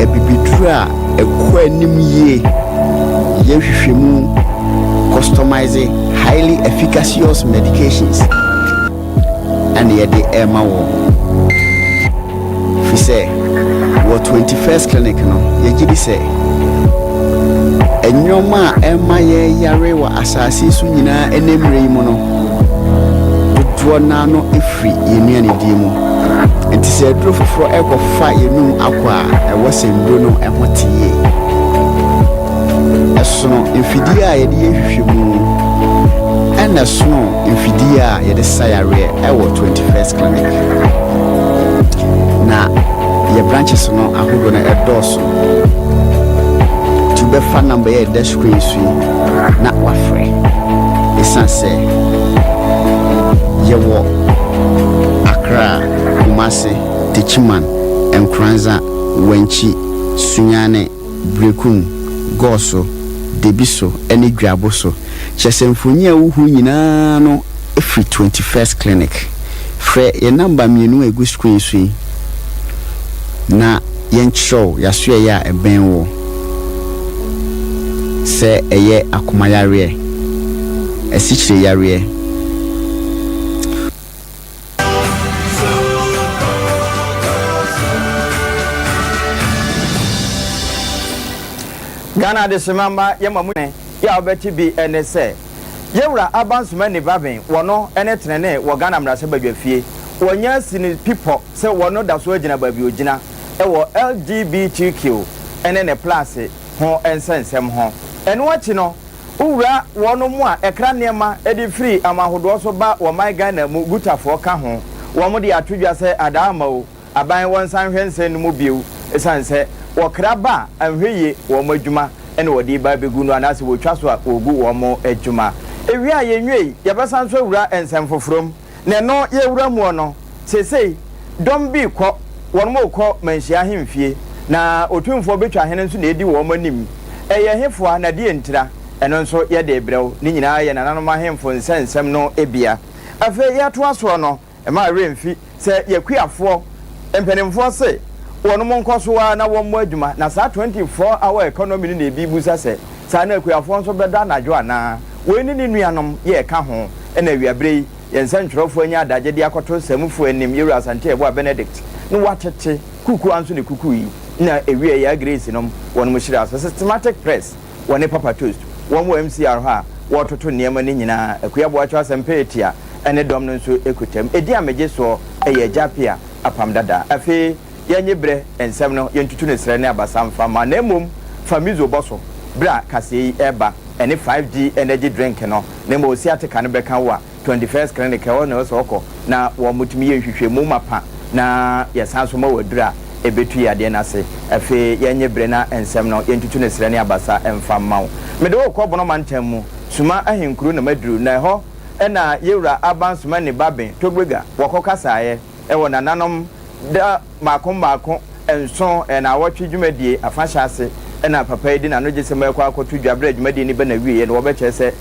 Abibiduro a ɛkɔ anim yie, yɛ nhwehwɛmu, customize highly efficacious medications ɛna yɛde ɛrema wɔ. Fi sɛ wɔ 21st Clinic no, yɛgye di sɛ nneɛma a ɛma yɛyare wɔ asase so nyinaa ɛnɛ mmerɛ yi mu no, dodoɔ naa no ɛfiri yɛn nnuanedie mu. Nti sɛ aduro foforɔ ɛkɔfa yɛnum akɔ a, ɛwɔ sɛ nduro no ɛho te yie. Ɛsono mfidie a yɛde yɛ nhwehwɛmu, ɛna ɛsono mfidie a yɛde sa yareɛ ɛwɔ 21st Clinic. Na yɛ branches no ahodoɔ no ɛdɔɔso, nti wobɛfa number yɛ ɛda screen so yi na wafrɛ, ɛsiane sɛ yɛwɔ Accra, Kumase, Techiman, Nkoranza, Wankyi, Sunyane, Brekum, Gɔɔso, Debiso ne Dwabo so. Kyerɛ sɛ mfonyin a wohu nyinaa no firi 21st Clinic. Frɛ yɛn number mmienu a ɛgu screen so yi na yɛnkyerɛw yɛasoɛyɛ a ɛbɛn wo, sɛ ɛyɛ akoma yareɛ, asikyire yareɛ. Ghana adehyema mma yɛma mu ne yɛ a wobɛte bi ne sɛ Yɛwura Abansoma Nivaben wɔno ne tenenee wɔ Ghana mmarahyɛbadwafie. Wɔnya asi no pi pɔ sɛ wɔno da so agyina baabi ogyina wɔ LGBTQ ne ne plase ho nsɛnsɛm ho. Ɛno akyi no, wowura wɔnom a ɛkra nneɛma de firi amanhodoɔ so ba wɔ man Ghana mu, Gutafoɔ ka ho. Wɔn de ato dwa sɛ adaa ama o, aban wɔnsan nhwɛ nsɛm no mu bio esiane sɛ wɔkra ba a anhwɛ yie wɔn adwuma na wɔde reba abɛgu no anaasɛ wɔtwa so a wɔgu wɔn adwuma. Ewie a yɛnwiei, yɛbɛsan nso awura nsɛm foforɔ mu. Na ɛno yɛwura muɔ no, seesei dɔm bi rekɔ, wɔnom rekɔ Manhyia ahemfie, na Otumfoɔ Betwahene nso na edi wɔn anim. Ɛyɛ hefoa, na deɛ ntira? Ɛno nso yɛde rebrɛ wo. Ne nyinaa yɛ nananom ahemfo nsɛnsɛm no bia. Afei yɛtoa soɔ no, mma wo werɛ mfi sɛ yɛakuafoɔ mpanimfoɔ se wɔnom nkɔ so ara na wɔmmɔ adwuma, na saa 24 hour economy no na ebi bisa sɛ, saa na akuafoɔ nso bɛdɔ anadwo anaa? Wei ne ne nuanom yɛ ɛka ho na awiaberɛ yi yɛn nsɛntwerɛfoɔ anya adagye de akɔto samufoɔ anim, Yɛwura Asante Yeboah Benedict no watete kukuwa nso ne kuku yi na ɛwieɛ Yaa Grace nom wɔnom hyiraa so Systematic Press wɔne Papa Toast wɔn wɔ MCR hɔ a wɔretoto nneɛma no nyinaa. Akua Boakye Asɛmpa Atia ne dɔm no nso kuta mu. Edin a megye soɔ yɛ Agya Appiah Apam Dada. Afei yɛnnye berɛ nsɛm no yɛntutu no serɛ ne abasa mfa mma na mmom fa Mizo bɔ so berɛ a kaseɛ yi reba ɛne 5G energy drink no na mmom sciatica no bɛka wo a 21st Clinic ɛhɔ na ɛwɔ sɛ ɔkɔ na wɔtumi yɛ nhwehwɛmu mapa na yɛsan nso ma wo aduru a ɛbɛtu yadeɛ no ase. Afei yɛnnye bere na nsɛm no yɛntutu no serɛ ne abasa mfa mma wo. Mede wo rekɔ Bono mantam mu, Suma ahenkuro na maduru na ɛhɔ na Yewura Aban Sumani Baben Togbega wɔkɔ kasaeɛ wɔ nananom da mmaako mmaako nson naawɔtwe dwumadie afahyɛ ase na papa yi de n'anogyesɛm rekɔ akɔto dwa berɛ a dwumadie no ba n'awieɛ no wɔbɛkyerɛ sɛ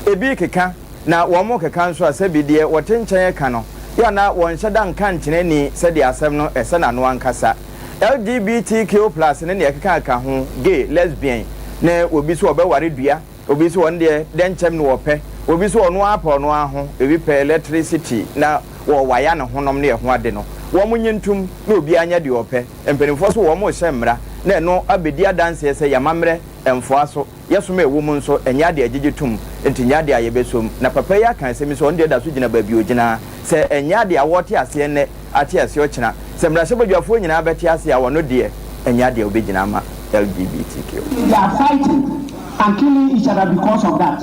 ebi rekeka Na wɔkeka nso a, sɛbi deɛ wɔte nkyɛn reka no, yɛ a na wɔnhyɛ da nka nkyerɛ ani sɛdeɛ asɛm no ɛsɛ n'ano ankasa. LGBTQ plus ne nea ɛkeka ho, gay, lesbian, ne obi nso ɔbɛware dua, obi nso ɔno deɛ dɛnkyɛm na ɔpɛ, obi nso ɔno ara pɛ ɔno ara ho, ebi pɛ electricity na wɔwaya ne honom ne ɛho ade no, wɔn nye ntom na obiara nyɛ deɛ ɔpɛ. Mpanimfoɔ nso wɔn rehyɛ mmara na ɛno abɛdi adanseɛ sɛ yɛn amammerɛ mfoa so. Yɛ som a ɛwɔ mu nso, ɛnyɛ ade a yɛgyegye tom, enti nyɛ ade a yɛbɛsɔ mu. Na papa yi aka asɛm yi sɛ ɔno deɛ da so gyina baabi a ɔgyina, sɛ ɛnyɛ ade a wɔte aseɛ nnɛ ate aseɛ ɔkyena. Sɛ mmarahyɛbadwafoɔ nyinaa bɛte aseɛ a, ɔno deɛ ɛnyɛ ade a ɔbɛgyina ama LGBTQ. They are fighting and killing each other because of that,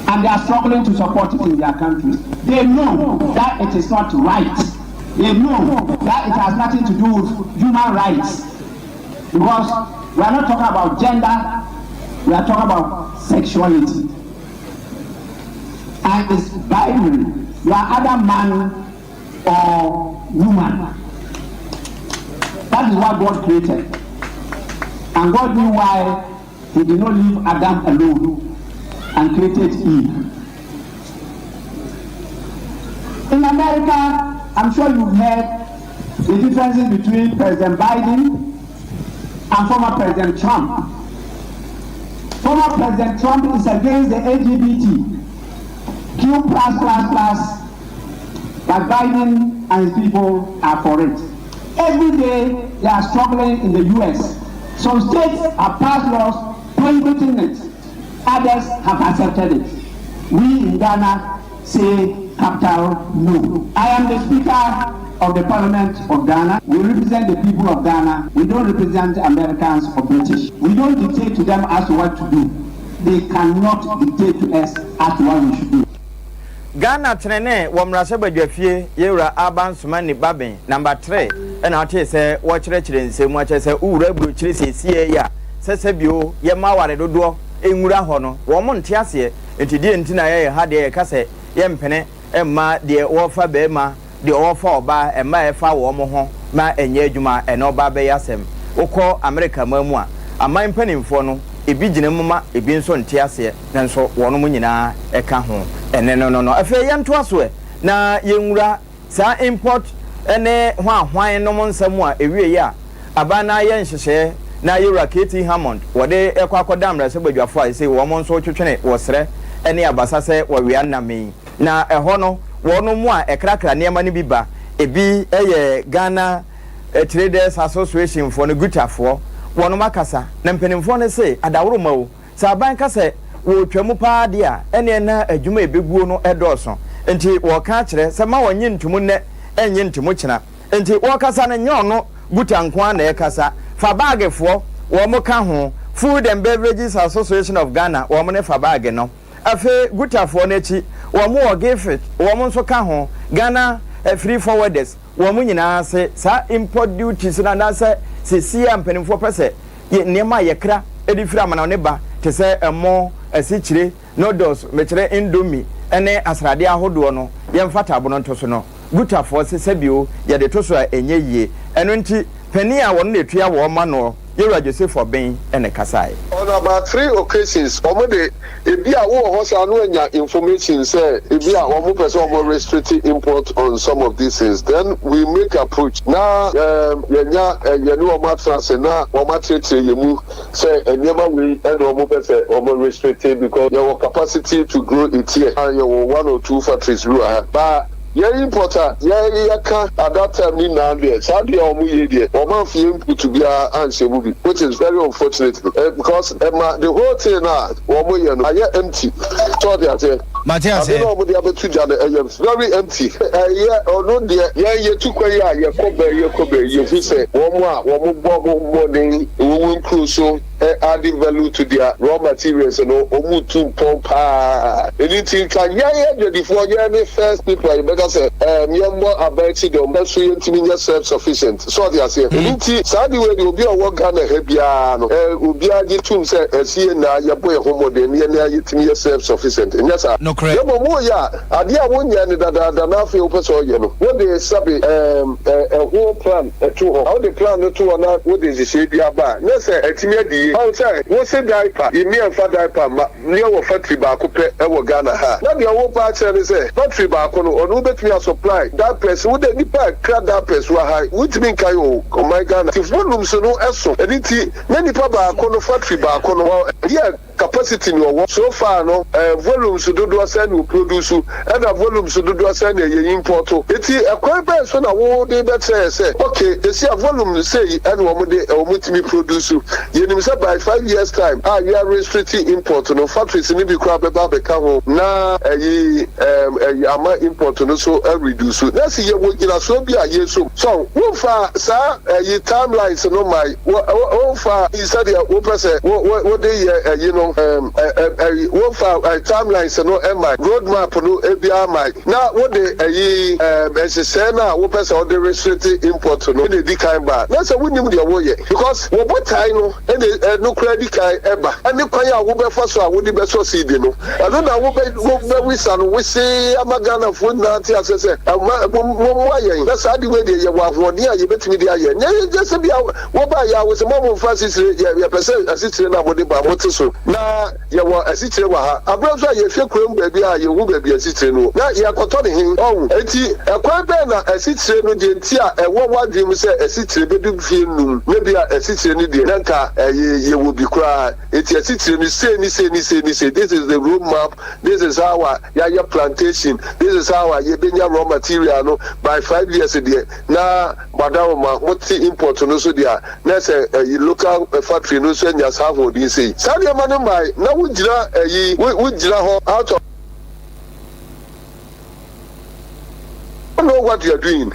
and they are struggling to support it in their countries. They know that it is not right. They know that it has nothing to do with human rights because we are not talking about gender, we are talking about sexuality. And it's binary. You are either man or woman. That is what God created. And God knew why He did not leave Adam alone and created Eve. In America, I'm sure you've heard the differences between President Biden and former President Trump. Former President Trump is against the LGBT Q+++, but Biden and his people are for it. Every day they are struggling in the US. Some states have passed laws prohibiting it. Others have accepted it. We in Ghana say capital no. I am the Speaker of the Parliament of Ghana. We represent the people of Ghana. We don't represent Americans or British. We don't dictate to them as to what to do. They cannot dictate to us as to what we should do. Ghana tenene wɔ mmarahyɛbadwafie, yɛwura Alban Sumana Bagbin, number 3, ɛna ɔte sɛ wɔkyerɛkyerɛ nsɛm mu akyerɛ sɛ wowura aburokyire siesie yi a sɛsɛ bio yɛma aware dodoɔ nwura hɔ no, wɔn mo nte aseɛ. Nti deɛ nti na yɛyɛ ha deɛ, yɛka sɛ yɛmpene mma deɛ wɔfa bɛrima, deɛ wɔfa ɔbaa, mma ɛfa wɔn ho ma ɛnyɛ adwuma. Ɛna ɔbaa bɛyɛ asɛm wokɔ Amerika man mu a, aman mpanimfoɔ no ebi gyina mu ma ebi nso nte aseɛ, nanso wɔn mo nyinaa ɛka ho. Ɛne no afei yɛntoa so ɛ na yɛnwura saa import ɛne hwan nom nsɛm a ewie yi a aban na ayɛ nhyehyɛeɛ na yɛwura KT Hammond wɔde ɛkɔ akɔda mmarahyɛbadwafoɔ a ɛsɛ wɔn nso twetwene wɔ serɛ ɛne abasa sɛ wɔwea nnam yi. Na ɛhɔ no, wɔn mu a ɛkrakra nneɛma no bi ba, ebi ɛyɛ Ghana Traders Association foɔ no, GUTA foɔ, wɔn akasa na mpanimfoɔ no se adaworoma o, sɛ aban kasa wɔretwa mu paa deɛ a, ɛneɛ na adwuma ebeguo no ɛdɔɔso. Nti wɔka akyerɛ sɛ ma wɔnye ntomu nnɛ, ɛnye ntomu kyena. Nti wɔkasa no, nyɛ ɔno GUTA nko ara na ɛkasa fa baagefoɔ wɔn ka ho. Food and Beverages Association of Ghana, wɔn ne fa baage no. Afei GUTA foɔ n'akyi, wɔn wɔ GIFIT, wɔn nso ka ho, Ghana Freight Forwarders, wɔn nyinaa se saa import duties no anaasɛ sisi a mpanimfoɔ pɛ sɛ yɛ nneɛma a yɛkra de firi amana ne ba te sɛ ɛmo, asikyire, noodles, mekyerɛ Indomie, ne asradeɛ ahodoɔ no, yɛmfa taabo no nto so no, GUTA foɔ se sɛbio yɛde to so a ɛnyɛ yie. Ɛno nti panin a wɔn na etua wɔn ma no, yɛwura Joseph Obeng, ɛna kasaeɛ. On about three occasions, wɔn de ebi a wowɔ hɔ saa no anya information sɛ ebi a wɔn pɛ sɛ wɔn restrict import on some of these things, then we make approach na yɛnya yɛne wɔn atena ase na wɔn akyerɛkyerɛ yɛn mu sɛ nneɛma wei ɛna wɔn pɛ sɛ wɔn restrict, because yɛwɔ capacity to grow it here and yɛwɔ one or two factories bi wɔ ha, but yɛn importer yɛn yɛka at that time ni nyinaa deɛ, saa deɛ a wɔn yɛ deɛ, wɔn amfi input biara anhyɛ mu bi, which is very unfortunate because ɛma the whole thing na wɔn yɛ no ayɛ empty. Sɛ ɔde aseɛ Mate ade aseɛ. Na wɔn de abɛto gya no ɛyɛ very empty. Ɛyɛ ɔno deɛ, yɛn yɛtu kwan yi a yɛkɔ bɛɛ, yɛkɔ bɛɛ, yɛhu sɛ wɔn a wɔn bɔ ho mmɔden wɔn nkuro so add value to their raw materials no, wɔn tu mpɔn paa. Ɛni ti nka yɛn yɛ adwadifoɔ, yɛn ne first people a yɛbɛka sɛ yɛn bɔ aban akyi dɔm ɛso yɛntumi nyɛ self sufficient. So ɔde aseɛ, ɛni ti saa de wei de, obi a ɔwɔ Ghana ha biara no, obiara gye tum sɛ ɛsi yɛn na yɛbɔ yɛn ho mmɔden ne yɛn na yɛtumi yɛ self sufficient, nyɛ saa? Nokorɛ. Yɛ bɔ mo yɛ a, adeɛ a wonyɛ ne dadaada na afei wopɛ sɛ ɔyɛ no, wode sabi ɛho plan ɛto hɔ, a wode plan no to hɔ na wode nhyehyɛe bi aba a, nyɛ sɛ ɛtumi adi yie. Ɔn sɛ wose diaper yɛmi ɛmfa diaper ma ne wɔ factory baako pɛ ɛwɔ Ghana ha, na deɛ wopa akyerɛ ne sɛ factory baako no, ɔno wobɛtumi asupply diapers. Wode nipa a kra diapers wɔ ha, wontumi nkae o. Ɔman Ghana ti volumes no ɛso, ɛno nti na nipa baako no, factory baako no, wɔ yɛ capacity ni ɔwɔ so far no, volumes dodoɔ sɛ na oproduce, ɛna volumes dodoɔ sɛ na ɛyɛ import. Eti ɛkwan bɛn so na wo de bɛkyerɛ yɛ sɛ, okay, esi a volume sei ɛna wɔn de wɔn tumi produce, yɛnim sɛ by 5 years time a yɛ restricting import no, factories ni bi koraa bɛba abɛka ho na ɛyi ama import no so ɛreduce, na si yɛ wɔ gyinasoɔ bi a yɛsom so, wɔmfa saa ɛyi timelines no ma wɔmfa sɛdeɛ wopɛ sɛ wode yɛ ɛyi no, ɛm ɛ ɛyi wɔmfa timelines no ɛma road map no ebi ama na wode ɛyi nhyehyɛe no a wopɛ sɛ wode restrict import no ɛna edi kan ba, na sɛ wonim deɛ woyɛ, because wɔ botae no ɛna ɛno koraa di kan ba ne kwan a wobɛfa so a wode bɛsɔ seed no. Ɛno na wobɛ wobɛwisa no wesee ama Ghanafoɔ nyinaa ate aseɛ sɛ ɛma mommoa yɛn na saa ade wei deɛ yɛwɔ ahoɔden a yɛbɛtumi de ayɛ. Nyɛ nyɛ sɛ bia wobaeɛ a wose mo momfa asisire yɛ yɛpɛ sɛ asisire no a mode ba mote so na Yɛwɔ asikyire wɔ ha. Aberɛ nso a yɛhwɛ kurom baabi a yɛnhu baabi a asikyire no wɔ. Na yɛrekɔtɔ no he? Ɔho? Enti ɛkwan bɛn na asikyire no, deɛ nti a ɛwɔ w'adwene mu sɛ asikyire bɛdu mfeɛ nnum, na bi a asikyire no deɛ na nka ɛye yɛwɔ bi koraa. Enti asikyire no sei ne sei ne sei ne sei, this is the road map, this is how a yɛayɛ plantation, this is how a yɛbɛnya raw material no by 5 years deɛ na Madaroma, mote import no so deɛ a, na sɛ ɛyi local factory no nso anya saa ahoɔden sei. Saa nneɛma no mmae, na wogyina ɛyi, wo wogyina hɔ out of know what you are doing.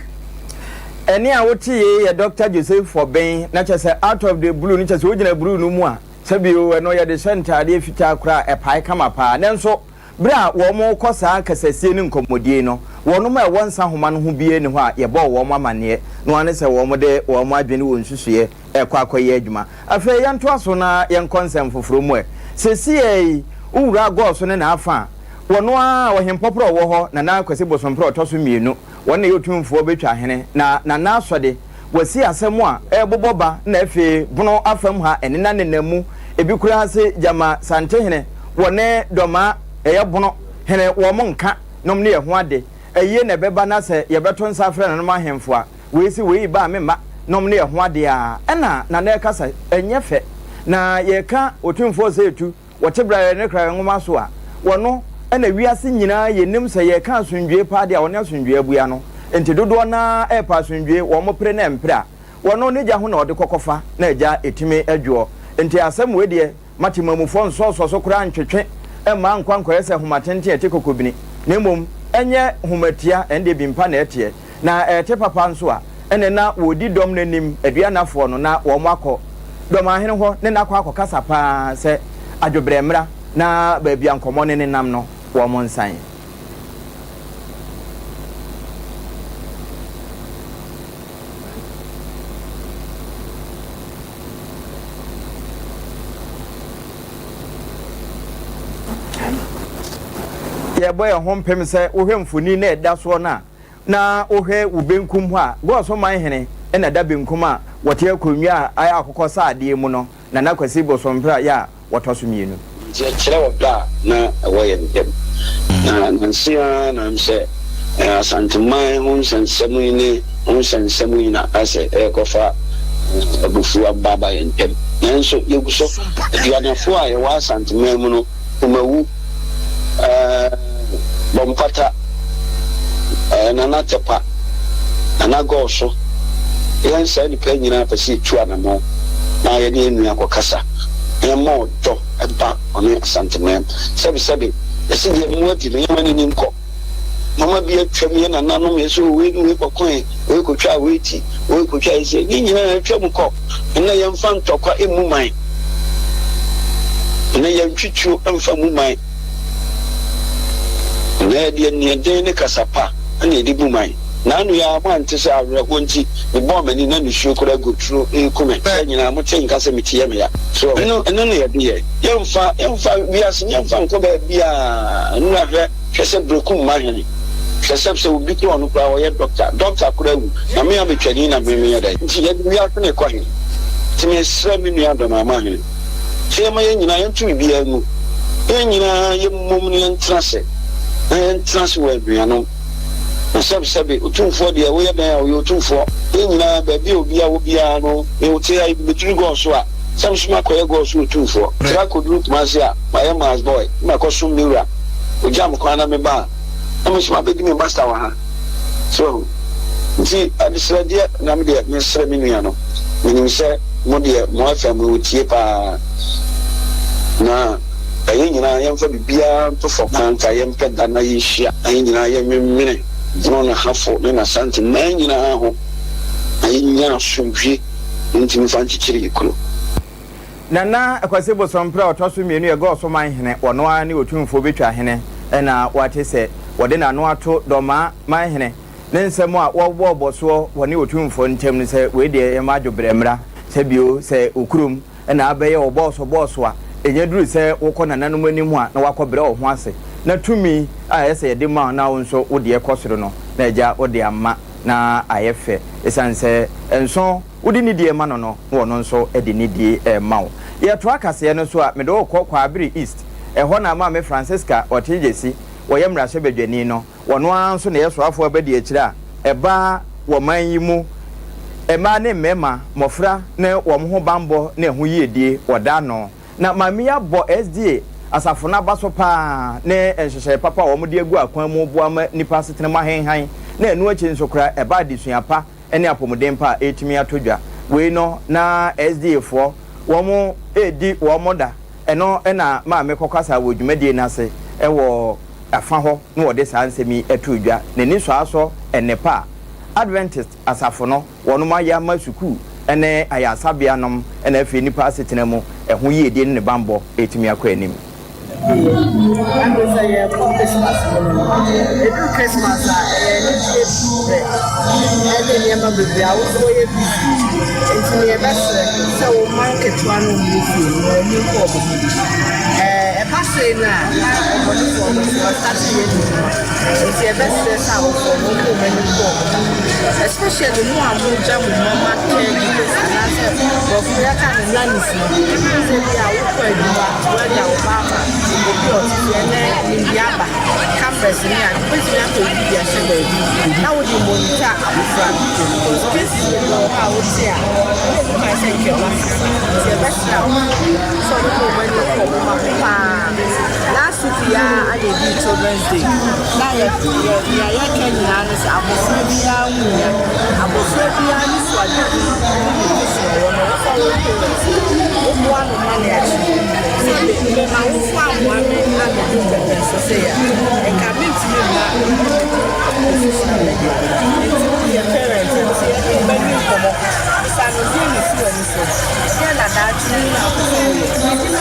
Ɛnne a wote yei yɛ Dɔkta Joseph Fɔben, na kyerɛ sɛ out of the blue no kyerɛ sɛ wogyina blue no mu a, sɛbi o, ɛno yɛde hyɛ ntaadeɛ fitaa koraa a, ɛpae kama paa. Nanso Bere a wɔrekɔ saa kasasie ne nkɔmmɔdie no, wɔnom a ɛwɔ nsa homa no ho biara nni hɔ a yɛbɔɔ wɔn amanneɛ, no ara ne sɛ wɔde wɔn adwene ne wɔn nsusuiɛ rekɔ akɔyɛ adwuma. Afei yɛntoa so na yɛnkɔ nsɛm foforɔ mu ɛ. Seesei yi, wo wura Gɔɔso ne n'afa a, wɔno ara, Ɔhempɔporɔ a ɔwɔ hɔ, Nana Kwasi Bosomprɛ a ɔtɔ so mmienu, wɔn na ɛyɛ Otumfoɔ bɛtwa hene, na Nana Asɔde, Wɔasi asɛm a ɛrebobɔ ba na afei bono afam ha ɛnena nena mu ebi koraa se gyama Santehene wɔ ne Dɔmaa ɛyɛ bono hene wɔn nka nom ne yɛ ho ade ayie na ɛbɛba na sɛ yɛbɛto nsa afrɛ nananom ahemfo a wei se wei ba a memma nom ne yɛ ho ade a ɛna Nana ɛkasa ɛnyɛ fɛ na yɛka Otumfoɔ Osei-Tutu Wɔte Brayɛ ne Kraeɛ nwoma so a, wɔno na wiase nyinaa yɛnim sɛ yɛreka asomdwoeɛ paa deɛ a ɔne asomdwoeɛ abua no. Nti dodoɔ no ara repɛ asomdwoeɛ, wɔn pere na ɛmpere a, wɔno ne gya ho na ɔde kɔkɔfa na agya ɛtumi adwoɔ. Nti asɛm wei deɛ ma temamufoɔ nsɔsɔ so koraa ntwetwe mma nkɔ ankɔyɛ sɛ homa tenten a ɛte kokobini, na mmom ɛnyɛ homa tia, ɛndeɛ bi mpa na ɛteɛ. Na ɛte papa nso a, ɛnne na wɔredi dɔm no anim, aduanafoɔ no, na wɔakɔ dɔmahene hɔ ne no akɔ akɔkasa pa ara sɛ adwobrɛ mmra na baabi a nkɔmmɔ no nenam no, wɔnsan. Yɛbɔ yɛn ho mpem sɛ wohwɛ mfoni na ɛda soɔ no a, Na wohwɛ wo benkum hɔ a, Goaso man hene na ɛda benkum a wɔte akonnwa a ayɛ akokɔ sradeɛ mu no, Nana Kwasi Bosompra yɛ a wɔtɔ so mmienu. Nti ɛkyerɛ ɔdɔ a na ɛwɔ yɛn ntam. Na nanse ara na ɛm sɛ Asanteman ho nsɛnsɛm yi ne ho nsɛnsɛm yi na asɛ ɛrekɔfa abufuo aba aba yɛn ntam. Nanso yɛgu so. Aduanafoɔ a yɛwɔ Asanteman mu no, Kumawu, eh, Bɔmpata, eh, Nana Tɛpa, Nana Gɔɔso, yɛn saa nnipa yi nyinaa pɛ sɛ yɛtu anamɔn na yɛne yɛn nua kɔkasa na yɛma ɔdɔ ba ɔne Asanteman. Sɛbesɛbe, yɛse deɛ mmoa di no, yɛmma no nni nkɔ. Nneɛma bi atwam, yɛn nananom, yɛse oh, wei ne wei kɔkoe, wei kɔtwaa wei ti, wei kɔtwaa yi sei, ne nyinaa atwam kɔ. Nnɛ yɛmfa ntɔkwa mmu man. Nnɛ yɛntwe tuo mfa mmu man. Nnɛ yɛde aniɛden ne kasa pa na yɛde bu man. Naano yi ara moante sɛ awerɛhoɔ nti mebɔɔ m'ani na nisuo koraa gu turo reku me. Saa nyinaa mote nka sɛ me ti yɛ me ya. So ɛno ɛno na yɛde yɛ. Yɛmfa yɛmfa wiase no yɛmfa nkɔ baabiara. Nnura hwɛ hwɛ sɛ Berekum mma hene. Hwɛ sɛ sɛ obi koraa ɔno koraa ɔyɛ doctor. Doctor koraa awu na me a metwani na me meyɛ dɛn? Nti yɛde wiase no rekɔ he? Nti mesrɛ me nua Dɔmama hene sɛ yɛma yɛn nyinaa yɛnto biribiara ngu. Yɛn nyinaa yɛmmom na yɛntena ase na yɛntena ase wɔ anuanom. Na sɛbesɛbe, Otumfoɔ deɛ, woyɛ dɛn a, ɔyɛ Otumfoɔ. Yɛn nyinaa, baabi a obiara wɔ biara no, me wote ha yi, mebɛduru Gɔɔ so a, sɛ me nso makɔyɛ Gɔɔ so Otumfoɔ. Tra kɔduru Kumasi a, mayɛ Mars boy, na makɔsom me wura. Ɔgya me kwan na meba a, na me nso mabɛdi me master wɔ ha. So wahu? Nti, adesrɛdeɛ na me deɛ mesrɛ me nua no. Menim sɛ mo deɛ, mo FM no, wɔtie pa ara. Na. Ka yɛn nyinaa yɛmfa biribiara nto fam na anka yɛmpɛ da na yɛnhyia na yɛn nyinaa yɛnwenwene Bono N'Ahafo ne N'Asante man nyinaa ho na yɛnnya asomdwie na yɛntumi mfa nkyekyere yɛn kuro. Nana Kwasi Bosomprɛ a ɔtɔ so mmienu yɛ Gɔɔso man hene, ɔno ara ne Otumfoɔ Betwa hene na wate sɛ wɔde n'ano ato Dɔmaa man hene ne nsɛm a wɔbɔɔbɔ soɔ wɔ ne Otumfoɔ ntam no sɛ wei deɛ yɛmma adwobrɛ mmra sɛ bio sɛ okurom. na abɛyɛ wo bɔɔso bɔɔso a, ɛnya duru sɛ wokɔ nananom anim a na woakɔbrɛ wo ho ase, na tumi a ɛyɛ sɛ yɛde ma wo na wo nso wo deɛ kɔ soro no, na agya wode ama na ayɛ fɛ. Ɛsiane sɛ nso wode nidie ma no no, na ɔno nso de nidie rema wo. Yɛtoa kaseɛ no so a, mede wo rekɔ Kwaabere East. Ɛhɔ na Maame Francisca Ɔtee-Gyasi, ɔyɛ mmarahyɛbadwani no, Wɔn ara nso na ɛyɛ soafoɔ abadiakyire a ɛba wɔ man yi mu mmaa ne mmarima, mmɔfra ne wɔn ho banbɔ ne ɛho yiedie wɔ da ano. Na Maame yi abɔ SDA asafo no aba so pa ara ne nhyehyɛe papa a wɔde agu akwan mu boa ma nnipa asetena mu ahenhan na ɛno akyi nso koraa ɛba adesua pa ne apɔmuden pa a ɛretumi atɔ dwa. Wei no na SDA foɔ wɔn redi wɔn da. Ɛno na Maame kɔkasaa wɔ dwumadie no ase wɔ afa hɔ na wɔde saa nsɛm yi too dwa. N'ani sɔ asɔ nnepa a Adventist asafo no wɔnom ayɛ ama sukuu ne ayaresabea nom na afei nnipa asetena mu ɛho yiedie ne ne banbɔ retumi akɔ anim. Ɛnde sɛ yɛrekɔ Christmas mu no, ɛduru Christmas a, ɛyɛ anigyeɛ berɛ ɛne nneɛma bebree a wo nso wɔyɛ busy. Nti no yɛbɛsrɛ sɛ wo mma nketewa no mmɔ fie no wɔn ani nkɔ wɔn ho. Ɛba sei no a, na ɔbɔnefoɔ no nso wastate yɛ ne dwuma. Nti yɛbɛsrɛ sɛ awofoɔ no wɔmmɔ wɔn ani nkɔ wɔn ho. Especially mo a mogya mo mma ma caregivers anaasɛ borɔfo yɛka no nannies no, sɛ bi a wokɔ adwuma Woagya wo ba ama obi a ɔte fie. Ɛnnɛ, nimdeɛ aba, cameras ne ade. Wobɛtumi akɔ obi de ahyɛ baabi na wode monitor abofra no. Because cases bebree wɔ hɔ a wote a, na ɛni kwan sɛ nka ɛba saa. Nti yɛbɛsrɛ awofoɔ sɛ wɔbɛma wɔn ani akɔ wɔn mma ho paa. Last week yi ara na yɛdii Children's Day. Na yɛ, yɛ, nea yɛka nyinaa ne sɛ abofra biara ho hia. Abofra biara ne suadehunu ne ne vision a ɔwɔ no, ɛwɔ sɛ wo parents no, woboa no ma no achieve. Sɛ me, me m'awofo ammoa me ammɛdu mpɛmpɛnso sei a, nka mentumi mma position a madu. Nti woyɛ parent a, ɛwɔ sɛ yɛne wo ba di nkɔmmɔ. Bisa no, deɛn na ɛsi w'ani so? Deɛn na daakye wo na wopɛ sɛ woyɛ?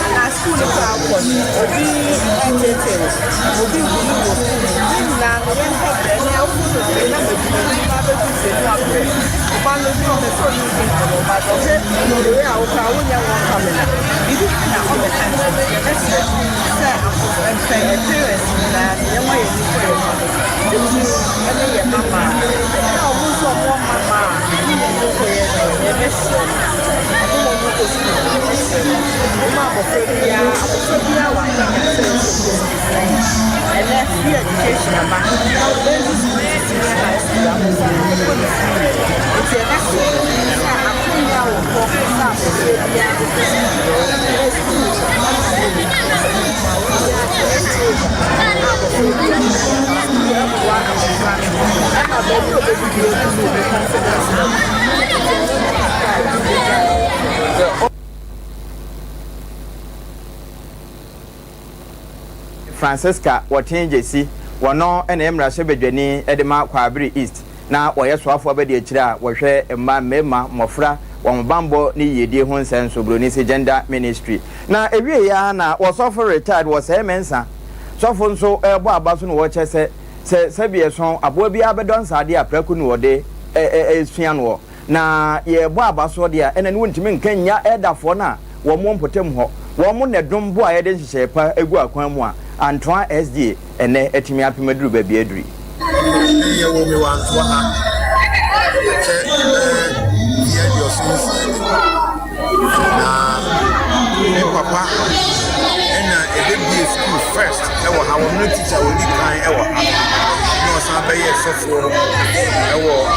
Anaa sukuu no koraa wokɔ no, obi reteetee wo, obi rebully wo wɔ sukuu mu. Ne nyinaa no, yɛmpɛ berɛ. Ɛnnɛ awofo bebree nam adwuma nti, woba abɛdu fie no woabrɛ. Wo ba no, bi ɔpɛ sɛ ɔne wo di nkɔmmɔ, but ɔhwɛ the way a wo koraa wonyɛ welcoming a, biribi na ɔbɛka nkyerɛ no. Yɛbɛsrɛ sɛ mpɛ parents nyinaa no, yɛmma yɛn ani nkɔ yɛn mma no so, titiriw ne yɛn mma mmaa. Na wɔn nso a wɔwɔ mma mmaa a, ne yɛn ani nkɔ yɛn so, yɛbɛsrɛ no, wɔn a wɔkɔ sukuu no, yɛbɛsrɛ no, wɔmma abɔfra biara, abɔfra biara wɔ akwanya sɛ ɔkɔ sukuu free. Ɛnnɛ free education aba, bɛndu sukuu to senior high school, abɔfra no bɛkɔ no free. Nti yɛbɛsrɛ sɛ akwanya wɔ hɔ sɛ abɔfra biara bɛkɔ sukuu. Ɛnnɛ sukuu ama bi, sukuu ma obiara exposure a abɔfra biara bɛkɔ sukuu ɛboa abɔfra no ɛma baabi a ɔbɛdu biara ɔtumi wɔ ne confidence level. Nti ɛno ne kakra a yɛde bɛgya awofoɔ. Francisca Wɔtee Gyasi, wɔno na ɛyɛ mmarahyɛbadwani de ma Kwaabere East na wɔyɛ soafoɔ abadiakyire a wɔhwɛ mma, mmarima, mmɔfra, wɔn banbɔ ne yiedie ho nsɛm so, Broni se Gender Ministry. Na ɛwieɛ ara na wɔsɔfo retired wɔ Sɛɛ Mensah sɔfo nso rebɔ aba so na wɔkyɛ sɛ sɛ sɛbi ɛso aboa biara bɛdɔ nsadeɛ a prako na wɔde sua noɔ. Na yɛrebɔ abasoɔ deɛ a, ɛna ne wontumi nka nnya ɛɛdafoɔ no a wɔn wɔ mpɔtam hɔ. Wɔn na ɛdom bo a yɛde nhyehyɛeɛ pa gu akwan mu a Antoa SDA ɛnnɛ atumi apem aduru baabi a aduru yi. Yɛwoo me wɔ Antoa ha kyɛ bɛyɛ mfeɛ 76 ni. Na me papa ɛna ɛbɛbie sukuu first ɛwɔ ha, wɔn ne teacher a wɔdi kan ɛwɔ ha. Na ɔsan bɛyɛɛ sɔfoɔ ɛwɔ ha.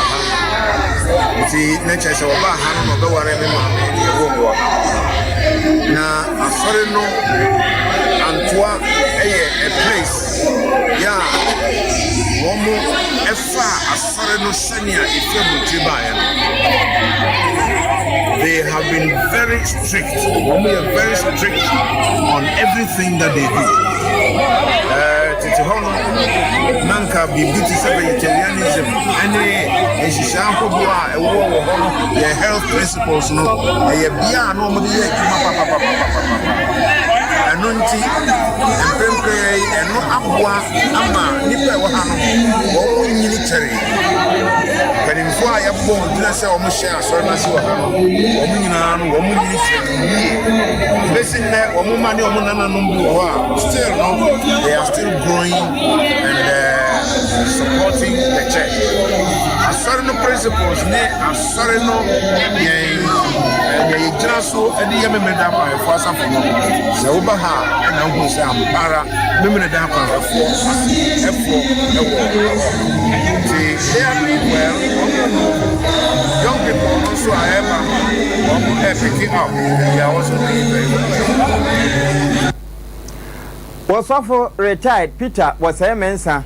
Nti na kyerɛ sɛ ɔbaa ha no na ɔbɛware me maame na yɛwoo me wɔ ha. Na asɔre no Antoa ɛyɛ a place yɛ a wɔn ɛfaa asɔre no sɛnea ɛfiri aburokyire baeɛ no. They have been very strict. Wɔn yɛ very strict on everything that they do. Ɛɛ tete hɔ no, na nka biribi te sɛ vegetarianism ɛne nhyehyɛ ahodoɔ a ɛwɔ wɔ hɔ no yɛ health principles no ɛyɛ bea a na wɔde yɛ adwuma papapapapapa. Ɛno nti, mprempren yi ɛno aboa ama nnipa a ɛwɔ ha no wɔn nyini kyɛree. Mpanimfoɔ a yɛbɔ wɔn gyina sɛ wɔhyɛ asɔre no ase wɔ ha no, wɔn nyinaa no wɔn nyini kyɛree yie. Bɛsi nnɛ wɔn mma ne wɔn nananom bi wɔ hɔ a still no they are still growing and supporting the church. Asɔre no principles ne asɔre no yɛn deɛ yɛgyina so de yɛ Memeneda Akwanhwɛfoɔ Asafo no, sɛ woba ha a ɛna wohunu sɛ ampa ara Memeneda Akwanhwɛfoɔ ɛfoɔ ɛwɔ hɔ. Nti they are doing well, wɔn no young people no nso a ɛreba no wɔn ɛpicking up and they are also doing very well. Ɔsɔfo retired Peter Wɔsɛe Mensah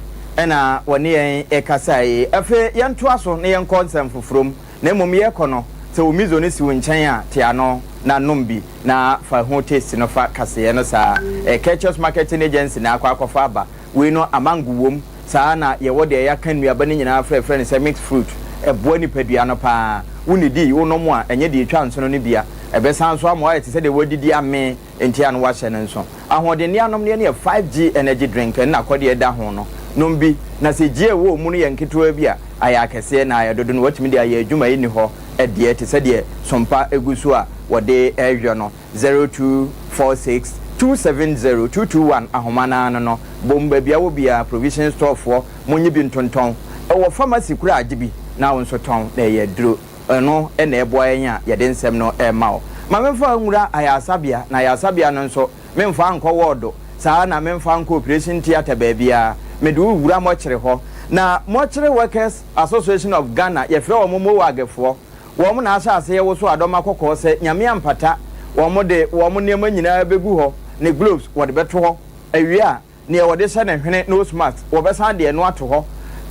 na wɔne yɛn rekasa yi. Afei yɛntoa so na yɛnkɔ nsɛm foforɔ mu. Na mmom yɛrekɔ no, sɛ wo miso no si wo nkyɛn a, te ano na nom bi na fa ho taste no fa kaseɛ no saa. Ɛyɛ Ketchus Marketing Agency na akɔ akɔfa aba. Wei no amango wom, saa ara na yɛwɔ deɛ yɛaka nnuaba no nyinaa frɛ frɛ no sɛ mixed fruit. Ɛboa nipadua no pa ara. Wonnidii, wonom a, ɛnyɛ deɛ ɛtwa nsono no bi a. Ɛbɛsan nso ama woayɛ te sɛ deɛ woadidi amee. Enti a na wahyɛ no nso. Ahoɔdenne anomneɛ no yɛ 5G energy drink ɛne n'akɔdeɛ ɛda ho no. Nom bi, na sɛ G a ɛwɔ mu no yɛ nketewa bi a, ayɛ akɛseɛ na ayɛ dodo no watumi de ayɛ adwuma ɛnni hɔ deɛ te sɛ deɛ sompa gu so a wɔde reyɔ no. 0246 270 221 ahoma no ara no no. Bom baabi a wɔ biara, provision store foɔ, monye bi ntontɔn. Ɛwɔ pharmacy koraa gye bi na wo nso tɔn na ɛyɛ aduro. Ɛno na ɛboa yɛn a yɛde nsɛm no rema wo. Ma memfa wo nwura ayaresabea, na ayaresabea no nso, memfa wo nkɔ wɔɔdo, saa ara na memfa wo nkɔ operation theatre baabiara. Mede wo wura mɔkyere hɔ. Na Mɔkyere Workers Association of Ghana, yɛfrɛ wɔn MOWAGfoɔ, wɔn na ahyɛ aseɛ woso adɔma kɔkɔɔ sɛ Nyame ampata, wɔn de wɔn nneɛma nyinaa bɛgu hɔ, ne gloves wɔde bɛto hɔ, awie a, nea wɔde hyɛ ne hwene, nose mask, wɔbɛsan de ɛno ato hɔ.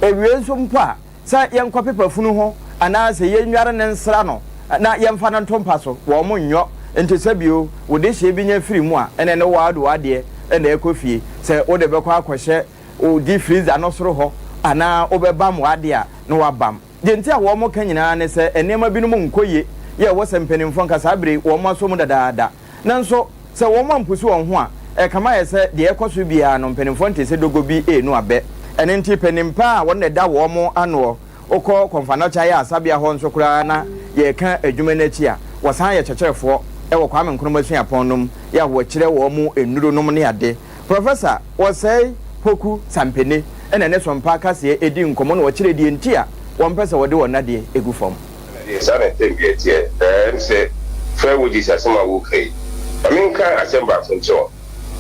Ewie nso mpo a, sɛ yɛnkɔpepa funu ho anaasɛ yennware no nsra no na yɛmfa no nto mpa so, wɔn nyɔ. Nti sɛ bio wo dehyeɛ bi nya firi mu a, ɛnna ne woa de w'adeɛ na ɛkɔ fie. Sɛ wode bɛkɔ akɔhyɛ wo deep freezer no soro hɔ anaa wobɛbam w'adeɛ a, na woabam. Deɛ nti a wɔka nyinaa ne sɛ nneɛma binom nkɔ yie, yɛ ɛwɔ sɛ mpanimfoɔ nka saa bere yi wɔn asɔ mu dadaada. Nanso sɛ wɔn ampusu wɔn ho a, ɛkame ayɛ sɛ deɛ ɛrekɔ so biara no mpanimfoɔ nte sɛ dogo bi renu abɛ. Ɛno nti panin pa a wɔn na ɛda wɔn anoɔ, wokɔ Kɔmfanɔkye Ayaresabea hɔ nso koraa na yɛreka adwuma no akyi a, wɔsan yɛ kyerɛkyerɛfoɔ wɔ Kwame Nkrumah Suapɔn no mu yɛ a wɔkyerɛ wɔn nnuro nom ne ade. Professor Osei Poku Sampene na ne Sompa Kaseɛ redi nkɔmmɔ na ɔkyerɛ deɛ nti a wɔmpɛ sɛ wɔde wɔn nnadeɛ gu fam. Ɛna deɛ saa na ntɛm biara teɛ. Ɛɛm sɛ fair wages asɛm a woreka yi, ma menka asɛm baako nkyerɛ wo.